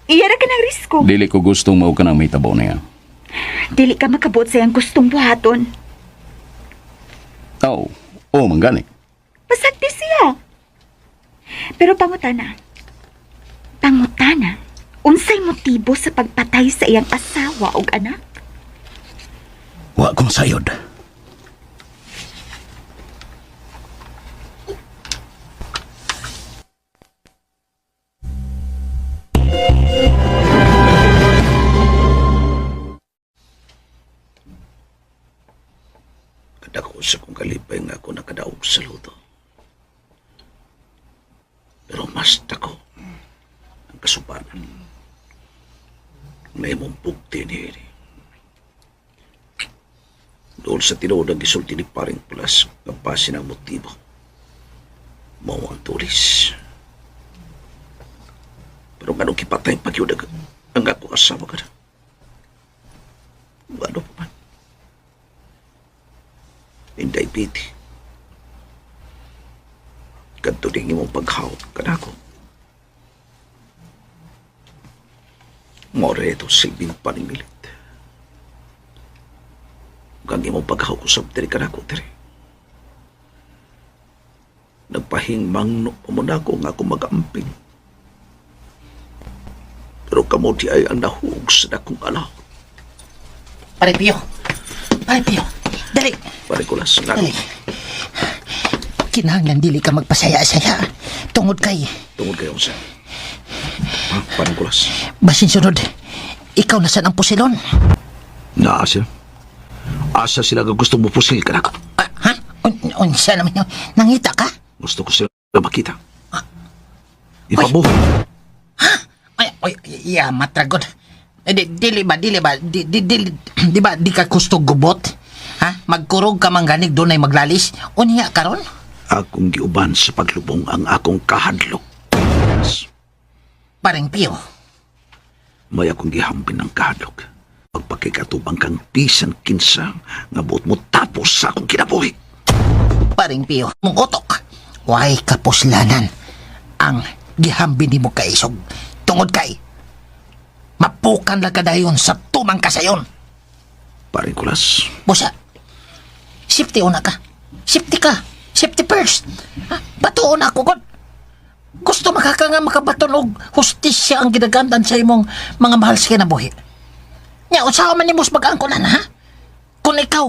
iya ra ka ng risko. Dili ko gustong mao ka ng may tabo niya. Dili ka makabot sa iyang gustong buhaton. Oo, oh, manggani. Pasagdi siya. Pero pangutana. Pangutana, unsay motibo sa pagpatay sa iyang asawa og anak? Wa kong sayod. Kadako sa kong kalipay nga ako nakadaog sa luto. Pero mas dako ang kasupanan. Na imong bugti ni ini. Doon sa tinuod ang gisulti ni paring pulas nga base ng motibo. Mao ang tulis. Pero nganong kipatay pagyud ang ako asawa ka na. Ano pa man? Inday piti. Kadto ning imong paghawak kanako. More ito silbing panimilit. Ug ang imong paghawak usab diri kanako diri. Nagpahingmangno pa mo nako nga ako magamping. Pero kamo di ay ang nahuog sa dakong alaw. Pare Pio. Pare Pio. Dali. Pare kulas nga. Dali. Kinahanglan dili ka magpasaya-saya. Tungod kay Tungod kayo sa. Ha, parang kulas. basin sunod. Ikaw na san ang pusilon. Naa sila. Asa sila nga gusto mo pusil ka nako. Ah, ha? Unsa naman yun? Nangita ka? Gusto ko sila makita. Ipabuhi. Ay, oy, iya, matragod. Eh, di, dili ba, dili ba, di, di, di, di ba, di ka gusto gubot? Ha? Magkurog ka mangganig doon ay maglalis? Unya karon? Akong giuban sa paglubong ang akong kahadlok. Paring Pio. May akong gihambin ng kahadlok. Pagpakikatubang kang bisan kinsa nga buot mo tapos sa akong kinabuhi. Paring Pio, mong utok. Way kapuslanan ang gihambin nimo kaisog. Tungod kay, mapukan lang kadayon sa tumang kasayon. Paring kulas, Busa, safety una ka. Safety ka. Safety first. Ha? Batuon ako, God. Gusto makaka nga makabaton og hustisya ang ginagandan sa imong mga mahal sa kinabuhi. Nya, unsa man nimo sa pag-angkonan, ha? Kung ikaw,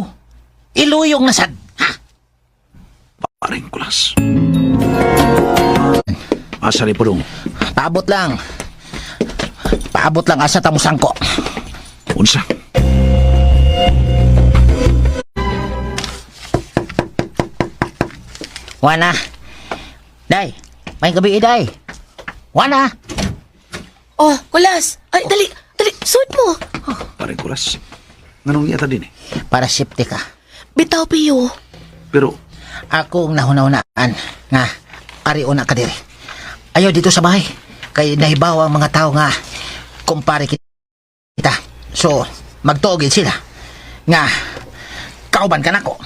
iluyong na sad, ha? paring kulas. Asa ni Pudong? Paabot lang. Paabot lang asa ta musangko. Unsa? Juana. Day, may gabi day. Juana. Oh, Kulas. Ay, dali, dali, suod mo. Parang kulas. Nganong niya ta din eh. Para safety ka. Bitaw, Pio. Pero Ako ang nahuna-hunaan nga ari una ka diri. Ayaw dito sa bahay. Kay nahibaw ang mga tao nga kumpare kita. So, magtuogin sila nga kauban ka nako.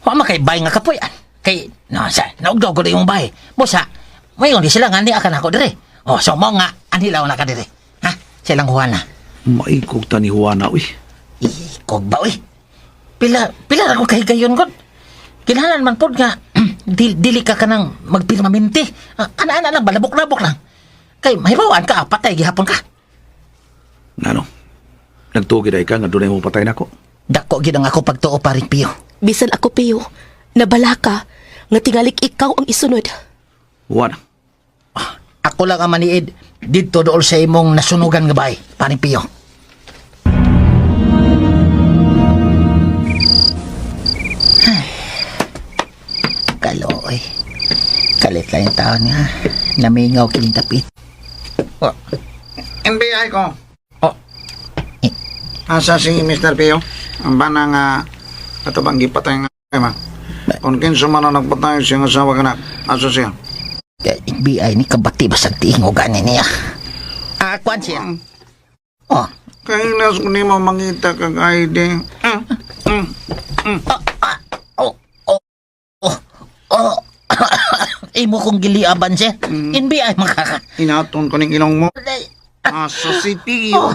Wa man kay bay nga kapuy-an. Kay no, sa naugdog ko yung bay. Busa, mayon di sila nga ni ka nako diri. Oh, so mo nga anilaw na ka diri. Ha? Silang Juana. Maikog ta ni Juana, uy. Ikog ba, uy? Pila, pila ra ko kahigayon god. Kinahanglan man pod nga dili ka kanang magpirmamente. Ah, ana-ana lang balabok-labok lang. Kay mahibawan ka, patay gihapon ka. Ngano? Nagtuo gid ay ka nga dunay mo patay nako. Dako gid ang ako pagtuo paring Pio. Bisan ako, Pio. Nabala ka. Nga tingalik ikaw ang isunod. Juana. Ako lang ang maniid didto dool sa imong nasunugan nga bahay, paring Pio. Ay, Kalooy. Kalit lang yung taon nga. Namingaw kining tapit. Oh, NBI ko. Oh. Eh. Asa si Mr. Pio? Ang bana nga ato bang gipatay nga ma. Kung kinsa man ang nagpatay siyang asawa ka na, asa siya? NBI ni kabati basag tiingog gani niya. Ah, kuan siya. Oh, Kahinas ko nimo mangita kag ID. Oh, oh, oh, oh. Imo kong giliaban siya. NBI makaka. Inaton ko ning ilong mo. Asa si Pio?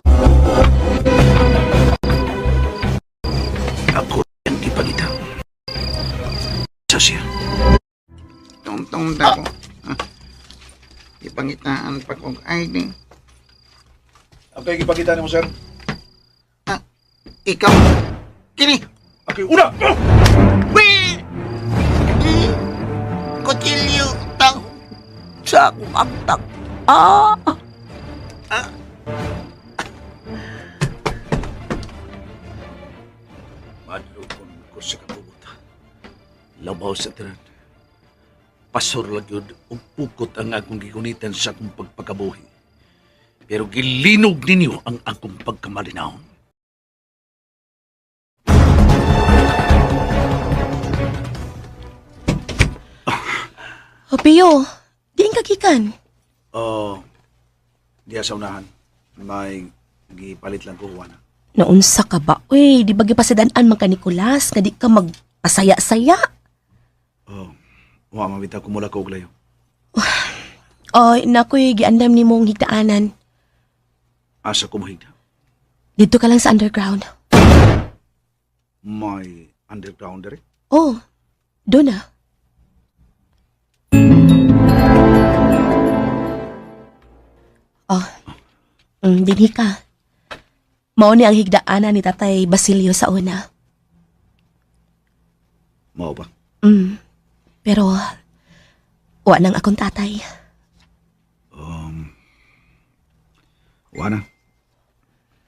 Ako ang ipangita. Sa siya. Tungtong ta ko. Ah. Ipangitaan pa kog ID. Okay, ipakita nimo, sir. Ah, ikaw. Kini. Okay, una. Wee! Kutsilyo tang Sa akong aktak. Ah! Madlukon ko sa katubot. Labaw sa tiran. Pasor lang yun, ug pukot ang akong gigunitan sa akong pagpakabuhi. Pero gilinog ninyo ang akong pagkamalinahon. Oh, Pio. Diin ka gikan. Oh, diya sa unahan. May gipalit lang ko, Juana. Naunsa ka ba? Uy, di ba gipasidan-an man ka Nicolas nga di ka magpasaya-saya? Oh, wa mabita ko mula ko og layo. Oy, nakoy giandam ni mong higdaanan. Asa ko mohigda. Dito ka lang sa underground. May underground dere. Oh, doon na. Oh, dinhi ka. Mao ni ang higdaanan ni Tatay Basilio sa una. Mao ba? Pero, wa nang akong tatay. Juana.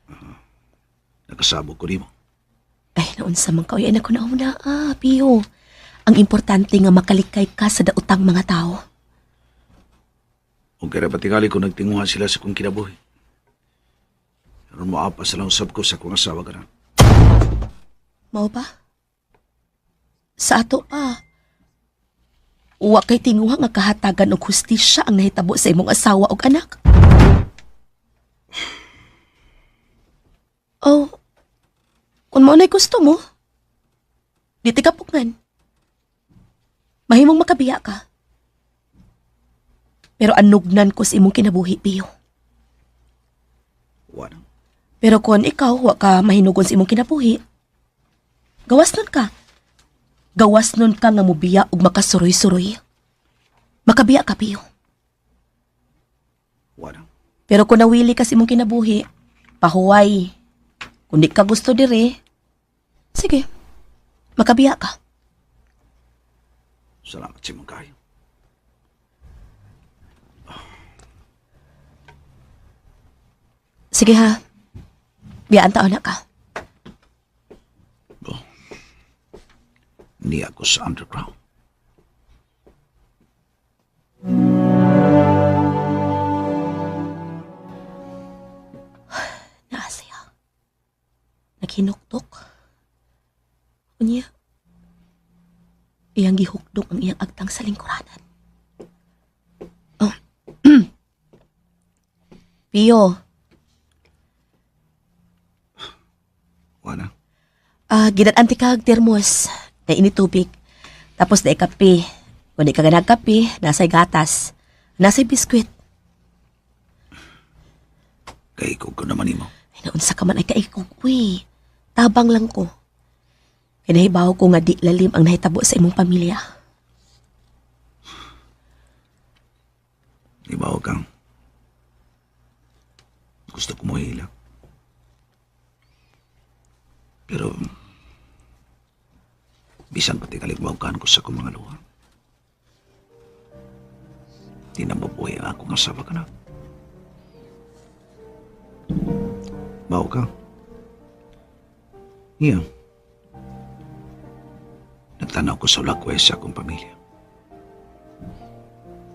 Ah, nakasabog ko nimo. Ay, naunsa man ka. Uy, anak ko na una. Ah, Pio. Ang importante nga makalikay ka sa daotang mga tao. Kung kaya patingali ko nagtinguha sila sa kong kinabuhi. Aron mo apa sa lang usab ko sa akong asawa ka na. Mao ba? Sa ato pa. Wa kay tinguha nga kahatagan og hustisya ang nahitabo sa imong asawa og anak. Oh, kung mao na'y gusto mo, di ti kapugngan. Mahimong makabiya ka. Pero anugnan ko sa imong kinabuhi, Pio. Juana. Pero kung ikaw, wa ka mahinugon sa imong kinabuhi, gawas nun ka. Gawas nun ka nga mubiya ug makasuroy-suroy. Makabiya ka, Pio. Juana. Pero kung nawili ka sa imong kinabuhi, pahuway. Kung di ka gusto diri, sige, makabiya ka. Salamat sa imong kayo. Sige ha, biyaan taon na ka. Niya ko sa underground. Hinuktok. Unya, iyang gihukdok ang iyang agtang sa lingkuranan. Oh. Pio. Wala. Ah, gidat-an ti kag termos na ini tubig. Tapos na kape. Kung di ka ganag kape, nasa'y gatas. Nasa'y biskwit. Kaikog ko naman imo. Ay, naunsa ka man ay kaikog, uy. Tabang lang ko. Kinahibaw ko nga di lalim ang nahitabo sa imong pamilya. Ibaw kang. Gusto ko mo hilak. Pero, bisan pati kaligwawkan ko sa akong mga luha. Di na mabuhay ang akong asawa ka na. Bawo ka. Iya. Nagtanaw ko sa ulakwe sa akong pamilya.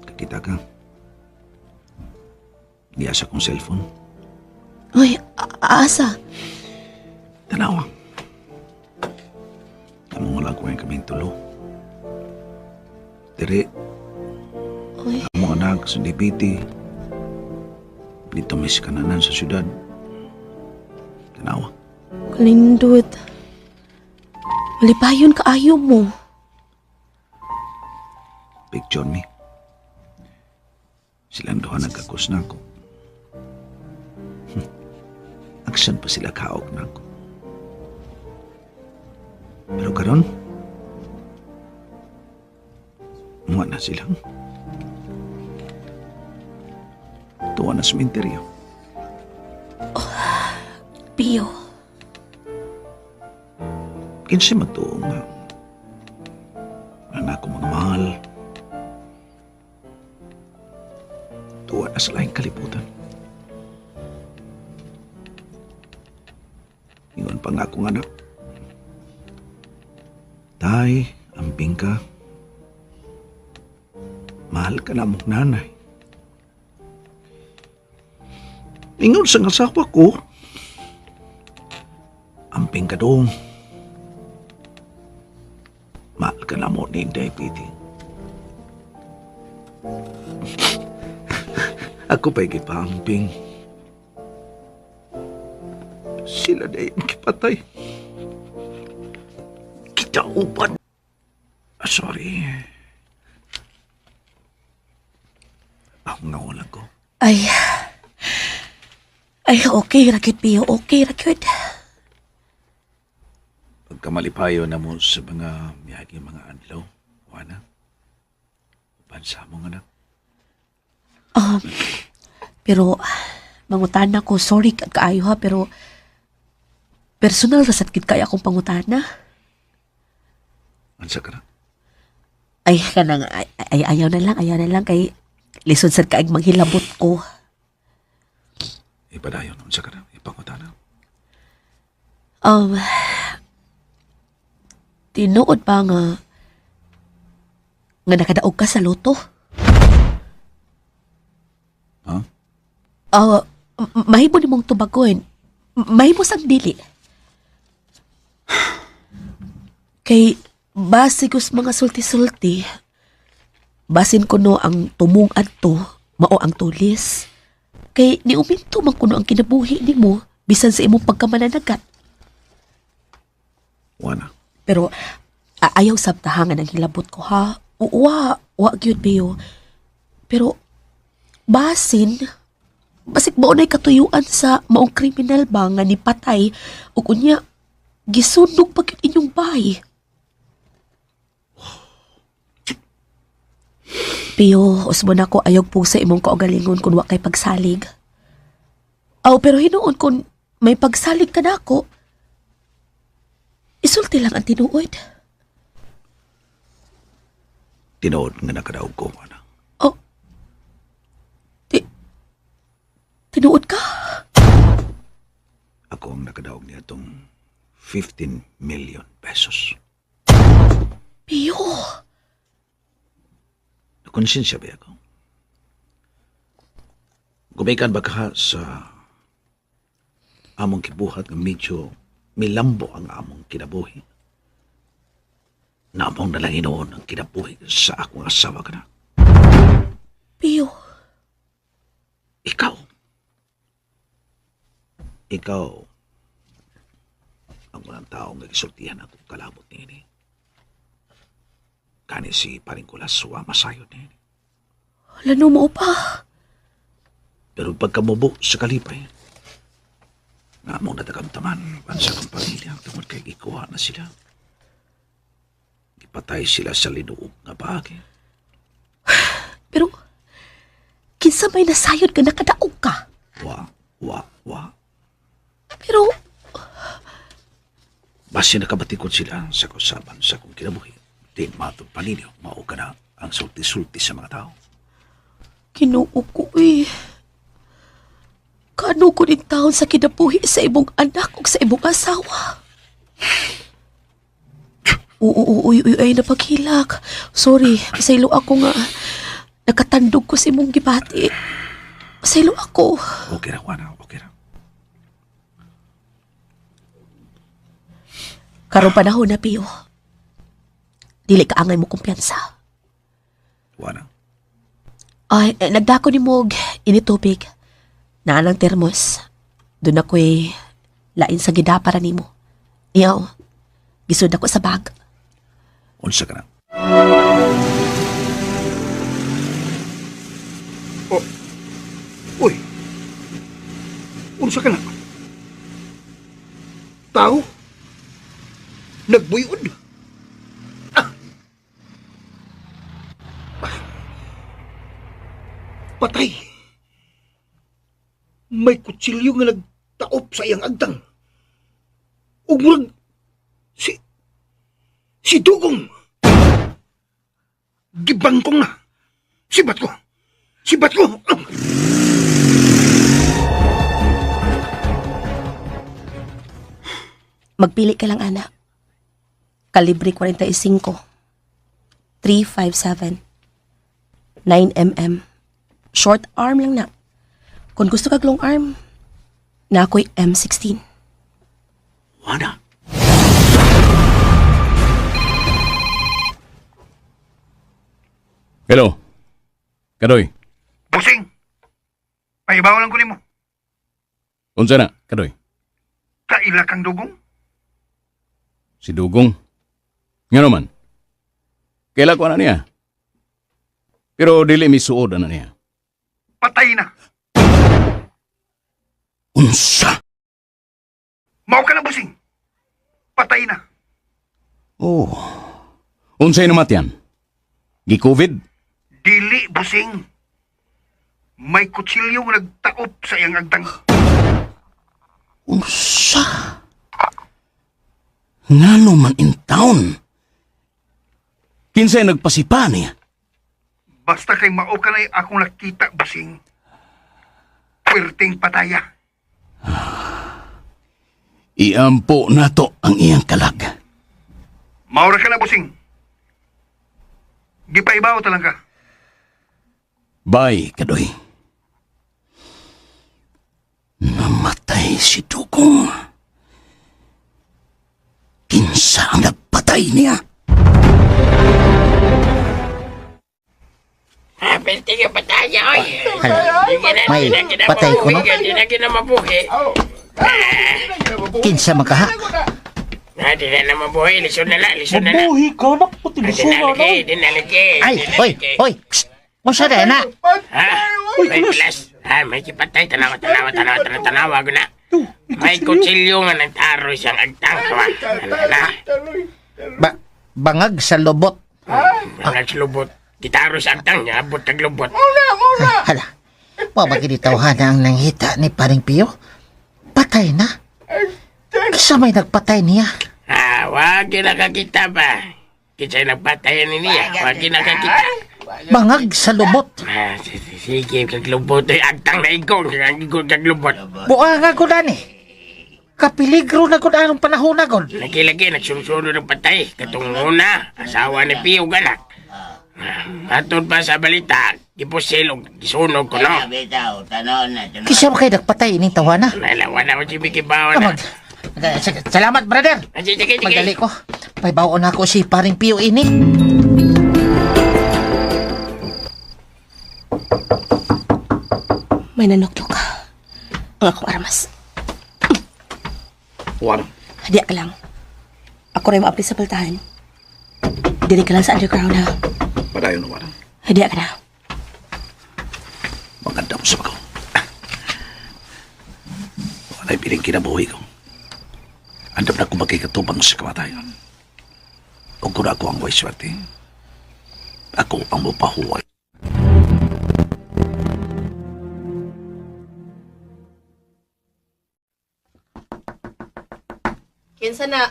Kakita ka. Diya sa akong cellphone. Uy, asa? Tanawa. Among ulakwe kami tulo. Dire, Uy, among anak sa DPT. Dito may kananan sa syudad. Tanawa. kalindot. Malipayon kaayo mo. Picture me. Silang duha nagkakus na ako. Aksan pa sila kaog na ako. Pero karon, muha na sila. Tuwa na sa sementeryo. Pio. Kinsa magtuo nga ang ako mga mahal. Tuwa na sa laing kalibutan. Ingon pa nga akong anak. Tay, amping ka. Mahal ka na mong nanay. Ingon sa asawa ko, amping ka dong. Mahal ka na mo ni Inday Piti. Ako pa'y gipaamping. Sila na yung kipatay. Kita uban. Ah, sorry. Ako nga wala ko. Ay. Ay, okay, Rakyut, Pio. Okay, Rakyut. Pagkamalipayo na mo sa mga miyagi mga adlaw, Juana. Bansa mo nga na. Um, pero, mangutana ko, sorry kaayo ha, pero personal ra sad gid kaya akong pangutana. Ansa ka na? Ay, kanang, ay, ay, ayaw na lang, kay lisod sad kaig manghilabot ko. Ipadayon, unsa ka na? Ipangutana. Um, tinuod ba nga nga nakadaog ka sa loto? Ha? Ah, mahimo nimong tubagon. Mahimo sang dili. Kay base ko sa mga sulti-sulti, basin ko no ang tumong adto, mao ang tulis. Kay niuminto man kuno ang kinabuhi nimo bisan sa imong pagkamananagat. Juana. Pero ayaw sabtahangan ang hilabot ko ha. Wa, wa gyud biyo. Pero basin basig mao na'y katuyuan sa maong kriminal ba nga ni patay ug unya gisunog pa gyud inyong bahay. Piyo, usbon ako ayog po sa imong kaugalingon kung wa kay pagsalig. Aw, pero hinuon kung may pagsalig ka nako, isulti lang ang tinuod. Tinuod nga nakadaog ko, Juana. Oh. Tinuod ka? Ako ang nakadaog niya itong 15 million pesos. Piyo. Nakonsensya ba ako? Gumikan ba ka sa among kibuhat nga medyo Milambo ang among kinabuhi. Namong nalang hinuon ang kinabuhi sa akong asawa ka na. Pio, Ikaw. Ikaw ang unang tao nga gisultihan akong kalabot niini. Kani si paring Kulas wa masayod niini. lano mo pa. Pero pagkamubo sa kalipay, nga mong natakamtaman pan sa akong pamilya tungod kay gikuha na sila. Gipatay sila sa linuog nga baagi. Pero, kinsa may nasayod ka nakadaog ka. Wa, wa, wa. Pero, Base nakabatikod sila sa kausaban sa akong kinabuhi. Di matod pa ninyo, mao ka na ang sulti-sulti sa mga tao. Ginoo ko eh. Kano ko din taon sa kinabuhi sa imong anak ug sa imong asawa. Oo, oo, uy, uy, ay napaghilak. Sorry, pasaylo ako nga. Nakatandog ko sa imong gibati. Pasaylo ako. Okay ra, Juana, okay ra. Karong panahon na, Pio. Dili ka angay mo kumpiyansa. Juana, Ay, eh, nagdako ni Mog, initubig. Naan ang termos. Doon ako'y lain sa gida para nimo. Iyaw, gisud ako sa bag. Unsa ka na? Uy! Unsa ka na? Tao? Nagbuyod? Ah! Patay! May kutsilyo nga nagtaop sa iyang agtang. Ug murag si Dugong! Gibangkong na! Sibat ko! Sibat ko! Ah! Magpili ka lang, anak. Kalibre 45. 357. 9 mm. Short arm lang na. Kung gusto kag long arm, na ako'y M16. Juana! Hello. Kadoy. Busing! Paibaw lang ko nimo. Unsa na, Kadoy? Kaila kang Dugong? Si Dugong. Nga naman. Kaila ko na niya. Pero dili misuod na niya. Patay na! Unsa? Mao ka na, Busing! Patay na! Oh. Unsay namatyan? Gi-COVID? Dili, Busing! May kutsilyo nga nagtaop sa iyang agtang. Unsa? Ngano man in town? Kinsay nagpasipa niya? Basta kay mao ka na'y akong nakita, Busing. Puwerteng pataya. Iampo nato ang iyang kalag. Maura ka na, Busing. Gipaibaw talang ka. Bye, Kadoy. Namatay si Dugong. Kinsa ang nagpatay niya? May patay ko, no? Di na kinamabuhi. Kinsa man kaha? Ah, di na namabuhi. Lisod na lang, lisod na lang. Mabuhi ka, naku, Di na tinusungan lagi, di na lagi. Ay, di na hoy, lagi. hoy. Psst. Unsa na na? Ha? May plus. Ha, may kipatay. Tanawa, tanawa, tanawa, tanawa, tanawa. Guna. May kutsilyo nga nagtaro siyang agtang. Kawa. Ano na? Bangag sa lubot. Bangag sa lubot. Gitaro sa agtang niya, abot kag lubot. Hala. Wa ba gid tawhana ang nanghita ni Paring Pio? Patay na. Kisa may nagpatay niya. Ah, wag kinakakita ba? Kinsa'y nagpatay ni niya. Wag kinakakita. Bangag sa lubot. Ah, sige, kag lubot. Ay, agtang na igong. Ang igong kag lubot. Buanga ko ni. Kapiligro na gud anong panahon na gud. Lagi-lagi, nagsunod ng patay. Katong una, asawa ni Pio ganak. Ah, atod pa sa balita, gipusil og gisunog ko, no? Kisa ba kay nagpatay ining tawana? Nalawa na ko si Mickey Bawa na. Amag, Salamat, brother. Sige, sige, sige. Magdali ko. Paybaon ako si paring Pio ini. May nanoklok. Ang akong armas. Juan, Diya ka lang. Ako rin maapli sa paltahan. Dili ka lang sa underground, ha? padayon, Juan. Diya ka na. Maganda mo sa ko. Wala'y piling kinabuhi ko. Andam na kung makikatubang sa kamatayon. O kung ako ang way swerte, ako ang mapahuway. Kinsa na?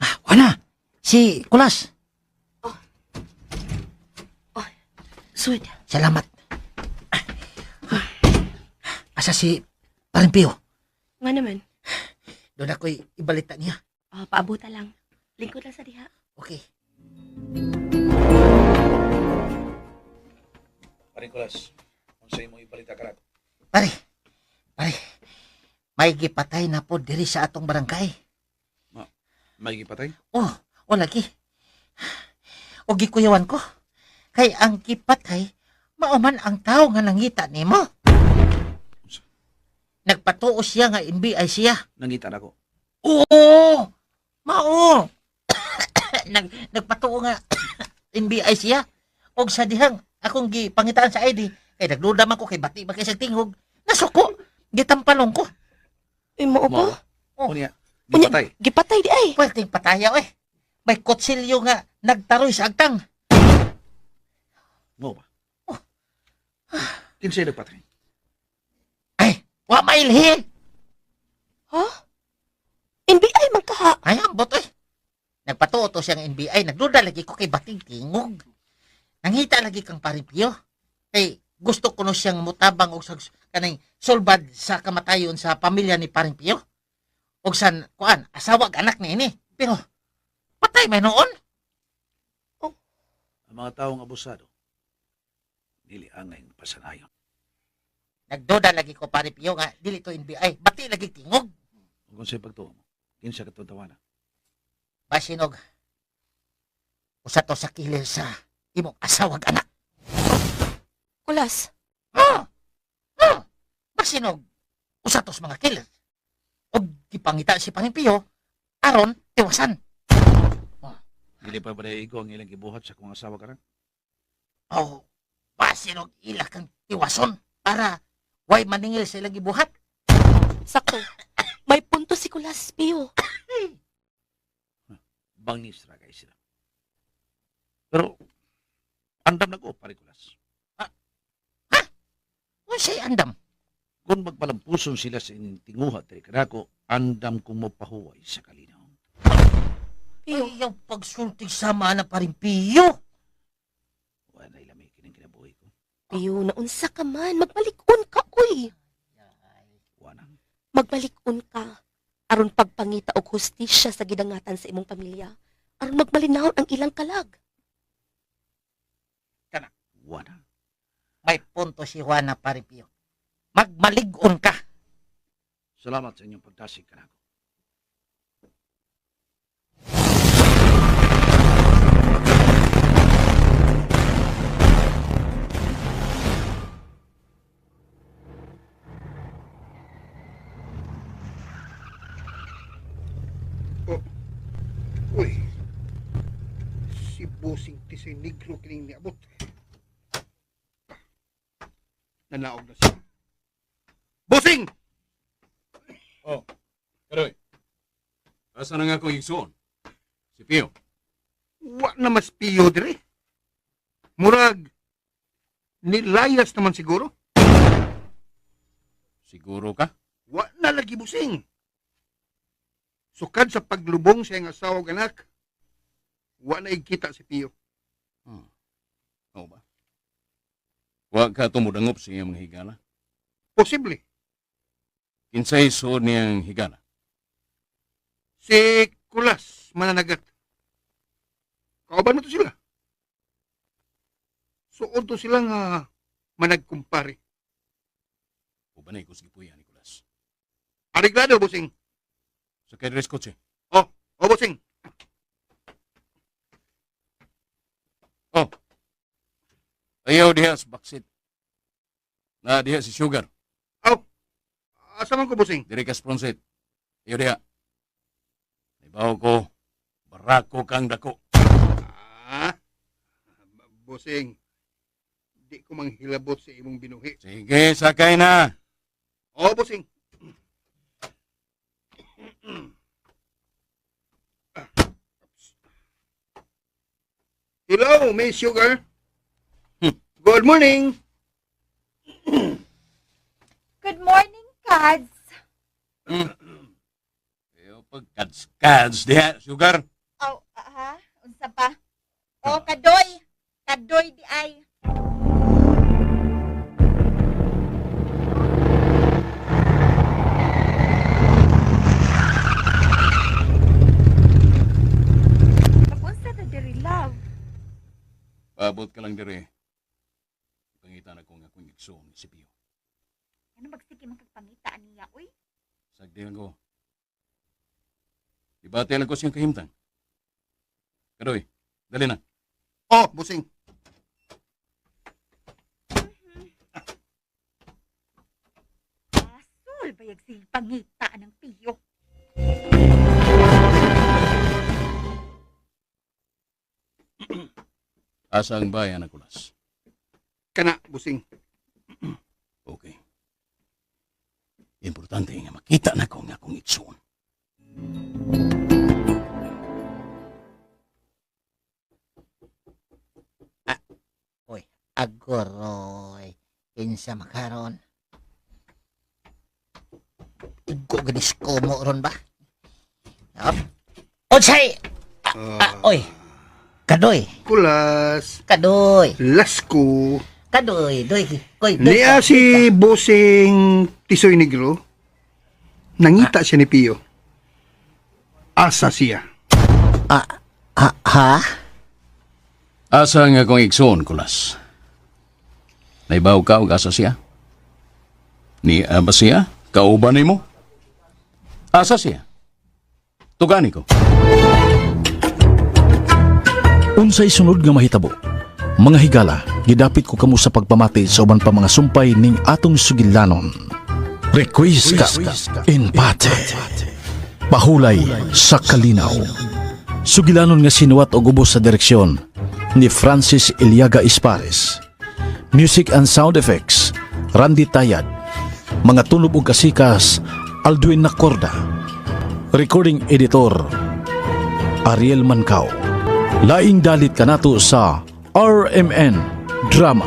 Ah, wala. Si Kulas. Sud. Salamat. Asa si paring Pio? Nga naman. Doon ako'y ibalita niya. Ah, paabuta lang. Lingkod lang sa diha. Okay. Nicolas, kung sa imong ibalita ka Pare, pare, may gipatay na po diri sa atong barangay. May gipatay? Oh, o lagi. O gikuyawan ko. Kay ang gipatay, mauman ang tao nga nangita nimo. Nagpatuo siya nga NBI siya. Nangita na ko. Oo! Mao! Nagpatuo nga NBI siya. Og sa dihang akong gipangitaan sa ID, kay nagduda man ko kay bati ba kay sa tingog. Nasuko, gitampalong ko. Uy, mao ba? Oh. Unya, Unya, gipatay. Gipatay di ay. Pwedeng pataya eh. May kutsilyo nga nagtaroy sa agtang. Mo ba? Kinsay nagpatay? Ay, wa mailhi. Ha? NBI man kaha. Ay, ambot eh. Nagpatuo to siyang NBI. Nagduda lagi ko kay bating tingog. Nangita lagi kang parimpyo. Kay gusto ko no siyang mutabang og sa kaning sulbad sa kamatayon sa pamilya ni paring Pio. Og san kuan asawa ug anak ni ini. Pero patay may noon. Ang mga taong abusado, dili angay pasanayon. Nagduda lagi ko pare Pio nga dili to NBI. Bati lagi tingog. Kung sa'y pagtuo mo, kinsa ka tawana. Basinog usa to sa kilir sa imong asawa ug anak. Kulas. Ah! Ah! Basinog usa to sa mga killer. Og gipangita si paring Pio aron tiwasan. Dili pa ba igo ang ilang gibuhat sa kong asawa karon? Oh, basinog ila kang tiwason para way maningil sa ilang gibuhat. Sakto. May punto si Kulas, Pio. Bangis ra kay sila. Pero andam na ko pare Kulas. Unsay andam? Kung magpalampuson sila sa inyong tinguha diri kanako, andam kong mopahuway sa kalinaw. Pio. Ay, ang pagsultig sama na paring Pio. Wala lami kining kinabuhi ko. Pio, naunsa ka man. Magmalikon ka, uy. Wala. Magmalikon ka. Aron pagpangita og hustisya sa gidangatan sa imong pamilya. Aron magmalinawon ang ilang kalag. Wala. May punto si Juana paring Pio. Magmalig-on ka. Salamat sa inyong pagdasig kanako. Uy. Si Busing Tisay Negro kining niabot. Nanaog na siya. Busing! Oh, Karoy. Asa na nga akong igsuon? Si Pio. Wa na mas piyo dire. Murag, nilayas naman siguro. Siguro ka? Wa na lagi busing. Sukad sa paglubong sa iyang asawa ug anak, wa na igkita si Pio. Oo ba? Wa ka tumudangop sa iyang mga higala. Posible. Kinsay suod niyang higala. Si Kulas mananagat. Kauban mo to sila. Suod to sila nga managkumpare. Ubanay ko sa gipuya, Nicolas. Ariglado, busing. Sakay diri sa kotse. Oh, oh, bossing. Oh. Ayaw diha sa backseat. Na diha si Sugar. Oh, asa man ko, bossing? Diri ka sa front seat. Ayaw diha. Ibaw ko. Barako kang dako. Ah, bossing, di ko manghilabot sa imong binuhi. Sige, sakay na. Oh, bossing. Hello, Miss Sugar. Good morning. Good morning, Kads. Ayaw pagkads-kads diha, Sugar. Oh, ha? Unsa pa? Oh, kadoy. Kadoy di ay. Papunsa na diri, love. Paabot ka lang diri. Pangita na ko nga akong igsoon si Pio. Ano magsige man kag pangita niya, uy? Sagdi lang ko. Ibate lang ko siyang kahimtang. Kadoy, dali na. Oh, bossing. Asul, bayag sige pangita ng piyo. Asa ang bayan na kulas. Kana, bossing. Okay. Importante nga makita na ko nga akong igsoon. Uy, agoroy. Kinsa makaron. Igo ganis ko mo ron ba? Op. Unsay? Ah, oy. Kadoy, Kulas. kadoy, Lasko. kadoy, doy, koy, doy. Niya si Bossing Tisoy Negro. Nangita siya ni Pio. Asa siya. Ah, ha, ha? Asa nga akong igsoon, kulas. Naibaw ka og asa siya? Ni ba siya? Kauban nimo? Asa siya? Tugani ko. Unsay sunod nga mahitabo? Mga higala, gidapit ko kamo sa pagpamati sa uban pa mga sumpay ning atong sugilanon. Requiescat in pate. Pahulay sa kalinaw. Sugilanon nga sinuwat og ubos sa direksyon ni Francis Iliaga Ispares. Music and sound effects, Randy Tayad. Mga tunob ug kasikas, Aldwin Nacorda. Recording editor, Ariel Mancao. Laing dalit kanato sa RMN Drama.